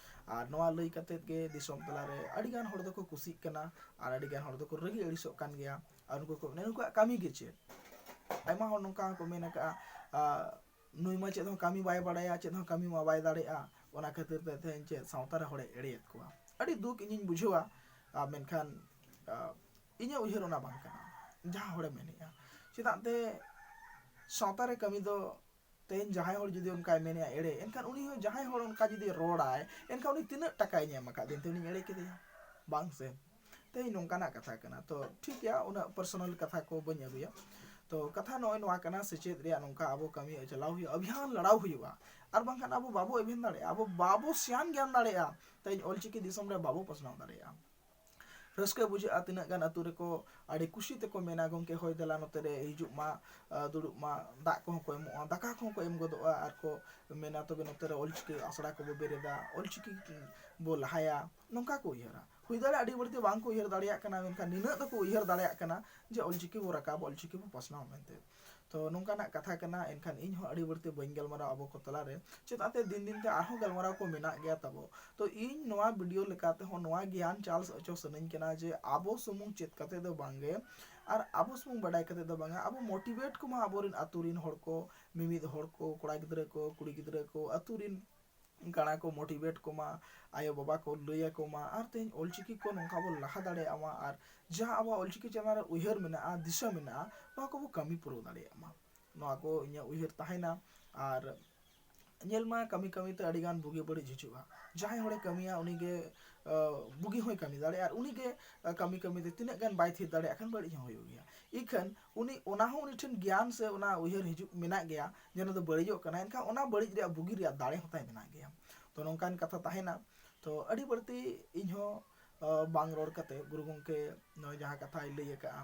ᱟᱨ ᱱᱚᱣᱟ ᱞᱟᱹᱭ ᱠᱟᱛᱮᱫ ᱜᱮ ᱫᱤᱥᱚᱢ ᱛᱟᱞᱟᱨᱮ ᱟᱹᱰᱤᱜᱟᱱ ᱦᱚᱲ ᱫᱚᱠᱚ ᱠᱩᱥᱤᱜ ᱠᱟᱱᱟ ᱟᱨ ᱟᱹᱰᱤᱜᱟᱱ ᱦᱚᱲ ᱫᱚᱠᱚ ᱨᱟᱹᱜᱤ ᱟᱹᱲᱤᱥᱚᱜ ᱠᱟᱱ ᱜᱮᱭᱟ᱾ ᱟᱨ ᱩᱱᱠᱩ ᱠᱚ ᱢᱮᱱᱟ, "ᱱᱩᱠᱩᱣᱟᱜ ᱠᱟᱹᱢᱤ ᱜᱮ ᱪᱮᱫ?" ᱟᱭᱢᱟ ᱦᱚᱲ ᱱᱚᱝᱠᱟ ᱦᱚᱸᱠᱚ ᱢᱮᱱ ᱟᱠᱟᱫᱼᱟ, ᱟᱨ ᱱᱩᱭ ᱢᱟ ᱪᱮᱫ ᱦᱚᱸ ᱠᱟᱹᱢᱤ ᱵᱟᱭ ᱵᱟᱲᱟᱭᱟ, ᱪᱮᱫ ᱦᱚᱸ ᱠᱟᱹᱢᱤ ᱢᱟ ᱵᱟᱭ ᱫᱟᱲᱮᱭᱟᱜᱼᱟ, ᱚᱱᱟ ᱠᱷᱟᱹᱛᱤᱨ ᱛᱮ ᱛᱮᱦᱮᱧ ᱪᱮᱫ ᱥᱟᱶᱛᱟ ᱨᱮ ᱦᱚᱲᱮ ᱮᱲᱮᱭᱮᱫ ᱠᱚᱣᱟ᱾ ᱟᱹᱰᱤ ᱫᱩᱠ ᱤᱧᱤᱧ ᱵᱩᱡᱷᱟᱹᱣᱟ᱾ ᱟᱨ ᱢᱮᱱᱠᱷᱟᱱ, ᱟᱨ ᱤᱧᱟᱹᱜ ᱩᱭᱦᱟᱹᱨ ᱚᱱᱟ ᱵᱟᱝ ᱠᱟᱱᱟ, ᱡᱟᱦᱟᱸ ᱦᱚᱲᱮ ᱢᱮᱱᱮᱫᱼᱟ᱾ ᱪᱮᱫᱟᱜ ᱛᱮ ᱥᱟᱶᱛᱟ ᱨᱮ ᱠᱟᱹᱢᱤ ᱫᱚ ᱛᱮᱦᱮᱧ ᱡᱟᱦᱟᱸᱭ ᱦᱚᱲ ᱡᱩᱫᱤ ᱚᱱᱠᱟᱭ ᱢᱮᱱᱮᱫᱼᱟ ᱮᱲᱮ, ᱮᱱᱠᱷᱟᱱ ᱩᱱᱤ ᱦᱚᱸ ᱡᱟᱦᱟᱸᱭ ᱦᱚᱲ ᱚᱱᱠᱟ ᱡᱩᱫᱤ ᱨᱚᱲᱟᱭ, ᱮᱱᱠᱷᱟᱱ ᱩᱱᱤ ᱛᱤᱱᱟᱹᱜ ᱴᱟᱠᱟᱭ ᱧᱟᱢ ᱟᱠᱟᱫ ᱫᱤᱱ ᱛᱮ ᱩᱱᱤᱧ ᱮᱲᱮ ᱠᱮᱫᱮᱭᱟ? ᱵᱟᱝ ᱥᱮ? ᱛᱮᱦᱮᱧ ᱱᱚᱝᱠᱟᱱᱟᱜ ᱠᱟᱛᱷᱟ ᱠᱟᱱᱟ᱾ ᱛᱚ ᱴᱷᱤᱠ ᱜᱮᱭᱟ, ᱩᱱᱟᱹᱜ personal ᱠᱟᱛᱷᱟ ᱠᱚ ᱵᱟᱹᱧ ᱟᱹᱜᱩᱭᱟ᱾ ᱛᱚ ᱠᱟᱛᱷᱟ ᱱᱚᱜᱼᱚᱭ ᱱᱚᱣᱟ ᱠᱟᱱᱟ, ᱥᱮᱪᱮᱫ ᱨᱮᱭᱟᱜ ᱱᱚᱝᱠᱟ ᱟᱵᱚ ᱠᱟᱹᱢᱤ ᱪᱟᱞᱟᱣ ᱦᱩᱭᱩᱜᱼᱟ, ᱚᱵᱷᱤᱭᱟᱱ ᱞᱟᱲᱟᱣ ᱦᱩᱭᱩᱜᱼᱟ᱾ ᱟᱨ ᱵᱟᱝᱠᱷᱟᱱ ᱟᱵᱚ ᱵᱟᱵᱚ ᱮᱵᱷᱮᱱ ᱫᱟᱲᱮᱭᱟᱜᱼᱟ, ᱟᱵᱚ ᱵᱟᱵᱚ ᱥᱮᱭᱟᱱ ᱜᱮᱭᱟᱱ ᱫᱟᱲᱮᱭᱟᱜᱼᱟ, ᱛᱮᱦᱮᱧ ᱚᱞᱪᱤᱠᱤ ᱫᱤᱥᱚᱢ ᱨᱮ ᱵᱟᱵᱚ ᱯᱟᱥᱱᱟᱣ ᱫᱟᱲᱮᱭᱟᱜᱼᱟ᱾ ᱨᱟᱹᱥᱠᱟᱹ ᱵᱩᱡᱷᱟᱹᱜᱼᱟ, ᱛᱤᱱᱟᱹᱜ ᱜᱟᱱ ᱟᱹᱛᱩ ᱨᱮᱠᱚ ᱟᱹᱰᱤ ᱠᱩᱥᱤ ᱛᱮᱠᱚ ᱢᱮᱱᱟ, "ᱜᱚᱢᱠᱮ, ᱦᱳᱭ, ᱫᱮᱞᱟ ᱱᱚᱛᱮ ᱨᱮ ᱦᱤᱡᱩᱜ ᱢᱟ, ᱟᱸ, ᱫᱩᱲᱩᱵ ᱢᱟ", ᱫᱟᱜ ᱠᱚᱦᱚᱸ ᱠᱚ ᱮᱢᱚᱜᱼᱟ, ᱫᱟᱠᱟ ᱠᱚᱦᱚᱸ ᱠᱚ ᱮᱢ ᱜᱚᱫᱚᱜᱼᱟ, ᱟᱨ ᱠᱚ ᱢᱮᱱᱟ, "ᱛᱚᱵᱮ ᱱᱚᱛᱮ ᱨᱮ ᱚᱞᱪᱤᱠᱤ ᱟᱥᱲᱟ ᱠᱚᱵᱚ ᱵᱮᱨᱮᱫᱟ, ᱚᱞᱪᱤᱠᱤ ᱵᱚ ᱞᱟᱦᱟᱭᱟ", ᱱᱚᱝᱠᱟ ᱠᱚ ᱩᱭᱦᱟᱹᱨᱟ᱾ ᱦᱩᱭ ᱫᱟᱲᱮᱭᱟᱜᱼᱟ, ᱟᱹᱰᱤ ᱵᱟᱹᱲᱛᱤ ᱵᱟᱝ ᱠᱚ ᱩᱭᱦᱟᱹᱨ ᱫᱟᱲᱮᱭᱟᱜ ᱠᱟᱱᱟ, ᱢᱮᱱᱠᱷᱟᱱ ᱱᱤᱱᱟᱹᱜ ᱫᱚᱠᱚ ᱩᱭᱦᱟᱹᱨ ᱫᱟᱲᱮᱭᱟᱜ ᱠᱟᱱᱟ ᱡᱮ ᱚᱞᱪᱤᱠᱤ ᱵᱚ ᱨᱟᱠᱟᱵ, ᱚᱞᱪᱤᱠᱤ ᱵᱚ ᱯᱟᱥᱱᱟᱣ ᱢᱮᱱᱛᱮ᱾ ᱛᱚ ᱱᱚᱝᱠᱟᱱᱟᱜ ᱠᱟᱛᱷᱟ ᱠᱟᱱᱟ, ᱮᱱᱠᱷᱟᱱ ᱤᱧ ᱦᱚᱸ ᱟᱹᱰᱤ ᱵᱟᱹᱲᱛᱤ ᱵᱟᱹᱧ ᱜᱟᱞᱢᱟᱨᱟᱣᱟ ᱟᱵᱚ ᱠᱚ ᱛᱟᱞᱟᱨᱮ, ᱪᱮᱫᱟᱜ ᱛᱮ ᱫᱤᱱ ᱫᱤᱱ ᱛᱮ ᱟᱨᱦᱚᱸ ᱜᱟᱞᱢᱟᱨᱟᱣ ᱠᱚ ᱢᱮᱱᱟᱜ ᱜᱮᱭᱟ ᱛᱟᱵᱚ᱾ ᱛᱚ ᱤᱧ ᱱᱚᱣᱟ video ᱞᱮᱠᱟ ᱛᱮᱦᱚᱸ ᱱᱚᱣᱟ ᱜᱮᱭᱟᱱ ᱪᱟᱞ ᱦᱚᱪᱚ ᱥᱟᱱᱟᱧ ᱠᱟᱱᱟ ᱡᱮ ᱟᱵᱚ ᱥᱩᱢᱩᱝ ᱪᱮᱫ ᱠᱟᱛᱮ ᱫᱚ ᱵᱟᱝᱜᱮ, ᱟᱨ ᱟᱵᱚ ᱥᱩᱢᱩᱝ ᱵᱟᱰᱟᱭ ᱠᱟᱛᱮ ᱫᱚ ᱵᱟᱝᱟ, ᱟᱵᱚ motivate ᱠᱚᱢᱟ ᱟᱵᱚᱨᱮᱱ ᱟᱹᱛᱩ ᱨᱮᱱ ᱦᱚᱲ ᱠᱚ, ᱢᱤᱢᱤᱫ ᱦᱚᱲ ᱠᱚ, ᱠᱚᱲᱟ ᱜᱤᱫᱽᱨᱟᱹ ᱠᱚ, ᱠᱩᱲᱤ ᱜᱤᱫᱽᱨᱟᱹ ᱠᱚ, ᱟᱹᱛᱩ ᱨᱮᱱ ᱜᱟᱬᱟ ᱠᱚ motivate ᱠᱚᱢᱟ, ᱟᱭᱳ ᱵᱟᱵᱟ ᱠᱚ ᱞᱟᱹᱭ ᱟᱠᱚ ᱢᱟ, ᱟᱨ ᱛᱮᱦᱮᱧ ᱚᱞᱪᱤᱠᱤ ᱠᱚ ᱱᱚᱝᱠᱟ ᱵᱚᱱ ᱞᱟᱦᱟ ᱫᱟᱲᱮᱭᱟᱜ ᱢᱟ, ᱟᱨ ᱡᱟᱦᱟᱸ ᱟᱵᱚᱣᱟᱜ ᱚᱞᱪᱤᱠᱤ ᱪᱮᱛᱟᱱ ᱨᱮ ᱩᱭᱦᱟᱹᱨ ᱢᱮᱱᱟᱜᱼᱟ, ᱫᱤᱥᱟᱹ ᱢᱮᱱᱟᱜᱼᱟ, ᱱᱚᱣᱟ ᱠᱚᱵᱚ ᱠᱟᱹᱢᱤ ᱯᱩᱨᱟᱹᱣ ᱫᱟᱲᱮᱭᱟᱜ ᱢᱟ᱾ ᱱᱚᱣᱟ ᱠᱚ ᱤᱧᱟᱹᱜ ᱩᱭᱦᱟᱹᱨ ᱛᱟᱦᱮᱱᱟ᱾ ᱟᱨ ᱧᱮᱞ ᱢᱟ, ᱠᱟᱹᱢᱤ ᱠᱟᱹᱢᱤ ᱛᱮ ᱟᱹᱰᱤ ᱜᱟᱱ ᱵᱩᱜᱤ ᱵᱟᱹᱲᱤᱡ ᱦᱤᱡᱩᱜᱼᱟ᱾ ᱡᱟᱦᱟᱸᱭ ᱦᱚᱲᱮ ᱠᱟᱹᱢᱤᱭᱟ, ᱩᱱᱤ ᱜᱮ ᱵᱩᱜᱤ ᱦᱚᱸᱭ ᱠᱟᱹᱢᱤ ᱫᱟᱲᱮᱭᱟᱜᱼᱟ, ᱟᱨ ᱩᱱᱤ ᱜᱮ ᱠᱟᱹᱢᱤ ᱠᱟᱹᱢᱤ ᱛᱮ ᱛᱤᱱᱟᱹᱜ ᱜᱟᱱ ᱵᱟᱭ ᱛᱷᱤᱨ ᱫᱟᱲᱮᱭᱟᱜ ᱠᱷᱟᱱ ᱵᱟᱹᱲᱤᱡ ᱦᱚᱸ ᱦᱩᱭᱩᱜ ᱜᱮᱭᱟ᱾ ᱤᱠᱷᱟᱹᱱ ᱩᱱᱤ ᱚᱱᱟ ᱦᱚᱸ ᱩᱱᱤ ᱴᱷᱮᱱ ᱜᱮᱭᱟᱱ ᱥᱮ ᱚᱱᱟ ᱩᱭᱦᱟᱹᱨ ᱦᱤᱡᱩᱜ ᱢᱮᱱᱟᱜ ᱜᱮᱭᱟ ᱡᱮ ᱚᱱᱟ ᱫᱚ ᱵᱟᱹᱲᱤᱡᱚᱜ ᱠᱟᱱᱟ, ᱮᱱᱠᱷᱟᱱ ᱚᱱᱟ ᱵᱟᱹᱲᱤᱡ ᱨᱮᱭᱟᱜ ᱵᱩᱜᱤ ᱨᱮᱭᱟᱜ ᱫᱟᱲᱮ ᱦᱚᱸ ᱛᱟᱭ ᱢᱮᱱᱟᱜ ᱜᱮᱭᱟ᱾ ᱛᱚ ᱱᱚᱝᱠᱟᱱ ᱠᱟᱛᱷᱟ ᱛᱟᱦᱮᱱᱟ᱾ ᱛᱚ ᱟᱹᱰᱤ ᱵᱟᱹᱲᱛᱤ ᱤᱧ ᱦᱚᱸ ᱵᱟᱝ ᱨᱚᱲ ᱠᱟᱛᱮ ᱜᱩᱨᱩ ᱜᱚᱢᱠᱮ ᱱᱚᱜᱼᱚᱭ ᱡᱟᱦᱟᱸ ᱠᱟᱛᱷᱟᱭ ᱞᱟᱹᱭ ᱟᱠᱟᱫᱼᱟ,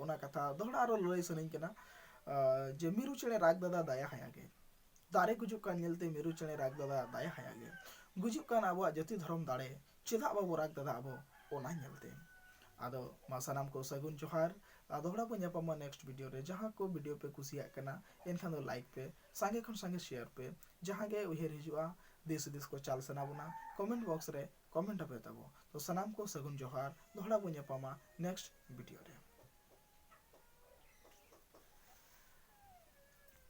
ᱚᱱᱟ ᱠᱟᱛᱷᱟ ᱫᱚᱦᱲᱟ ᱟᱨᱚ ᱞᱟᱹᱭ ᱥᱟᱱᱟᱧ ᱠᱟᱱᱟ᱾ ᱡᱮ ᱢᱤᱨᱩ ᱪᱮᱬᱮ ᱨᱟᱜᱽ ᱫᱟᱫᱟ ᱫᱟᱭᱟ ᱦᱟᱭᱟ ᱜᱮ, ᱫᱟᱨᱮ ᱜᱩᱡᱩᱜ ᱠᱟᱱ ᱧᱮᱞᱛᱮ ᱢᱤᱨᱩ ᱪᱮᱬᱮ ᱨᱟᱜᱽ ᱫᱟᱫᱟ ᱫᱟᱭᱟ ᱦᱟᱭᱟ ᱜᱮ, ᱜᱩᱡᱩᱜ ᱠᱟᱱ ᱟᱵᱚᱣᱟᱜ ᱡᱟᱹᱛᱤ ᱫᱷᱚᱨᱚᱢ ᱫᱟᱲᱮ, ᱪᱮᱫᱟᱜ ᱵᱟᱵᱚ ᱨᱟᱜᱽ ᱫᱟᱫᱟ ᱟᱵᱚ ᱚᱱᱟ ᱧᱮᱞᱛᱮ᱾ ᱟᱫᱚ ᱢᱟ ᱥᱟᱱᱟᱢ ᱠᱚ ᱥᱟᱹᱜᱩᱱ ᱡᱚᱦᱟᱨ᱾ ᱟᱨ ᱫᱚᱦᱲᱟ ᱵᱚ ᱧᱟᱯᱟᱢᱟ next video ᱨᱮ᱾ ᱡᱟᱦᱟᱸ ᱠᱚ video ᱯᱮ ᱠᱩᱥᱤᱭᱟᱜ ᱠᱟᱱᱟ, ᱮᱱᱠᱷᱟᱱ ᱫᱚ like ᱯᱮ, ᱥᱟᱸᱜᱮ ᱠᱷᱚᱱ ᱥᱟᱸᱜᱮ share ᱯᱮ᱾ ᱡᱟᱦᱟᱸ ᱜᱮ ᱩᱭᱦᱟᱹᱨ ᱦᱤᱡᱩᱜᱼᱟ, ᱫᱤᱥ ᱦᱩᱫᱤᱥ ᱠᱚ ᱪᱟᱞ ᱥᱟᱱᱟ ᱵᱚᱱᱟ, comment box ᱨᱮ comment ᱟᱯᱮ ᱛᱟᱵᱚ᱾ ᱛᱚ ᱥᱟᱱᱟᱢ ᱠᱚ ᱥᱟᱹᱜᱩᱱ ᱡᱚᱦᱟᱨ, ᱫᱚᱦᱲᱟ ᱵᱚ ᱧᱟᱯᱟᱢᱟ next video ᱨᱮ᱾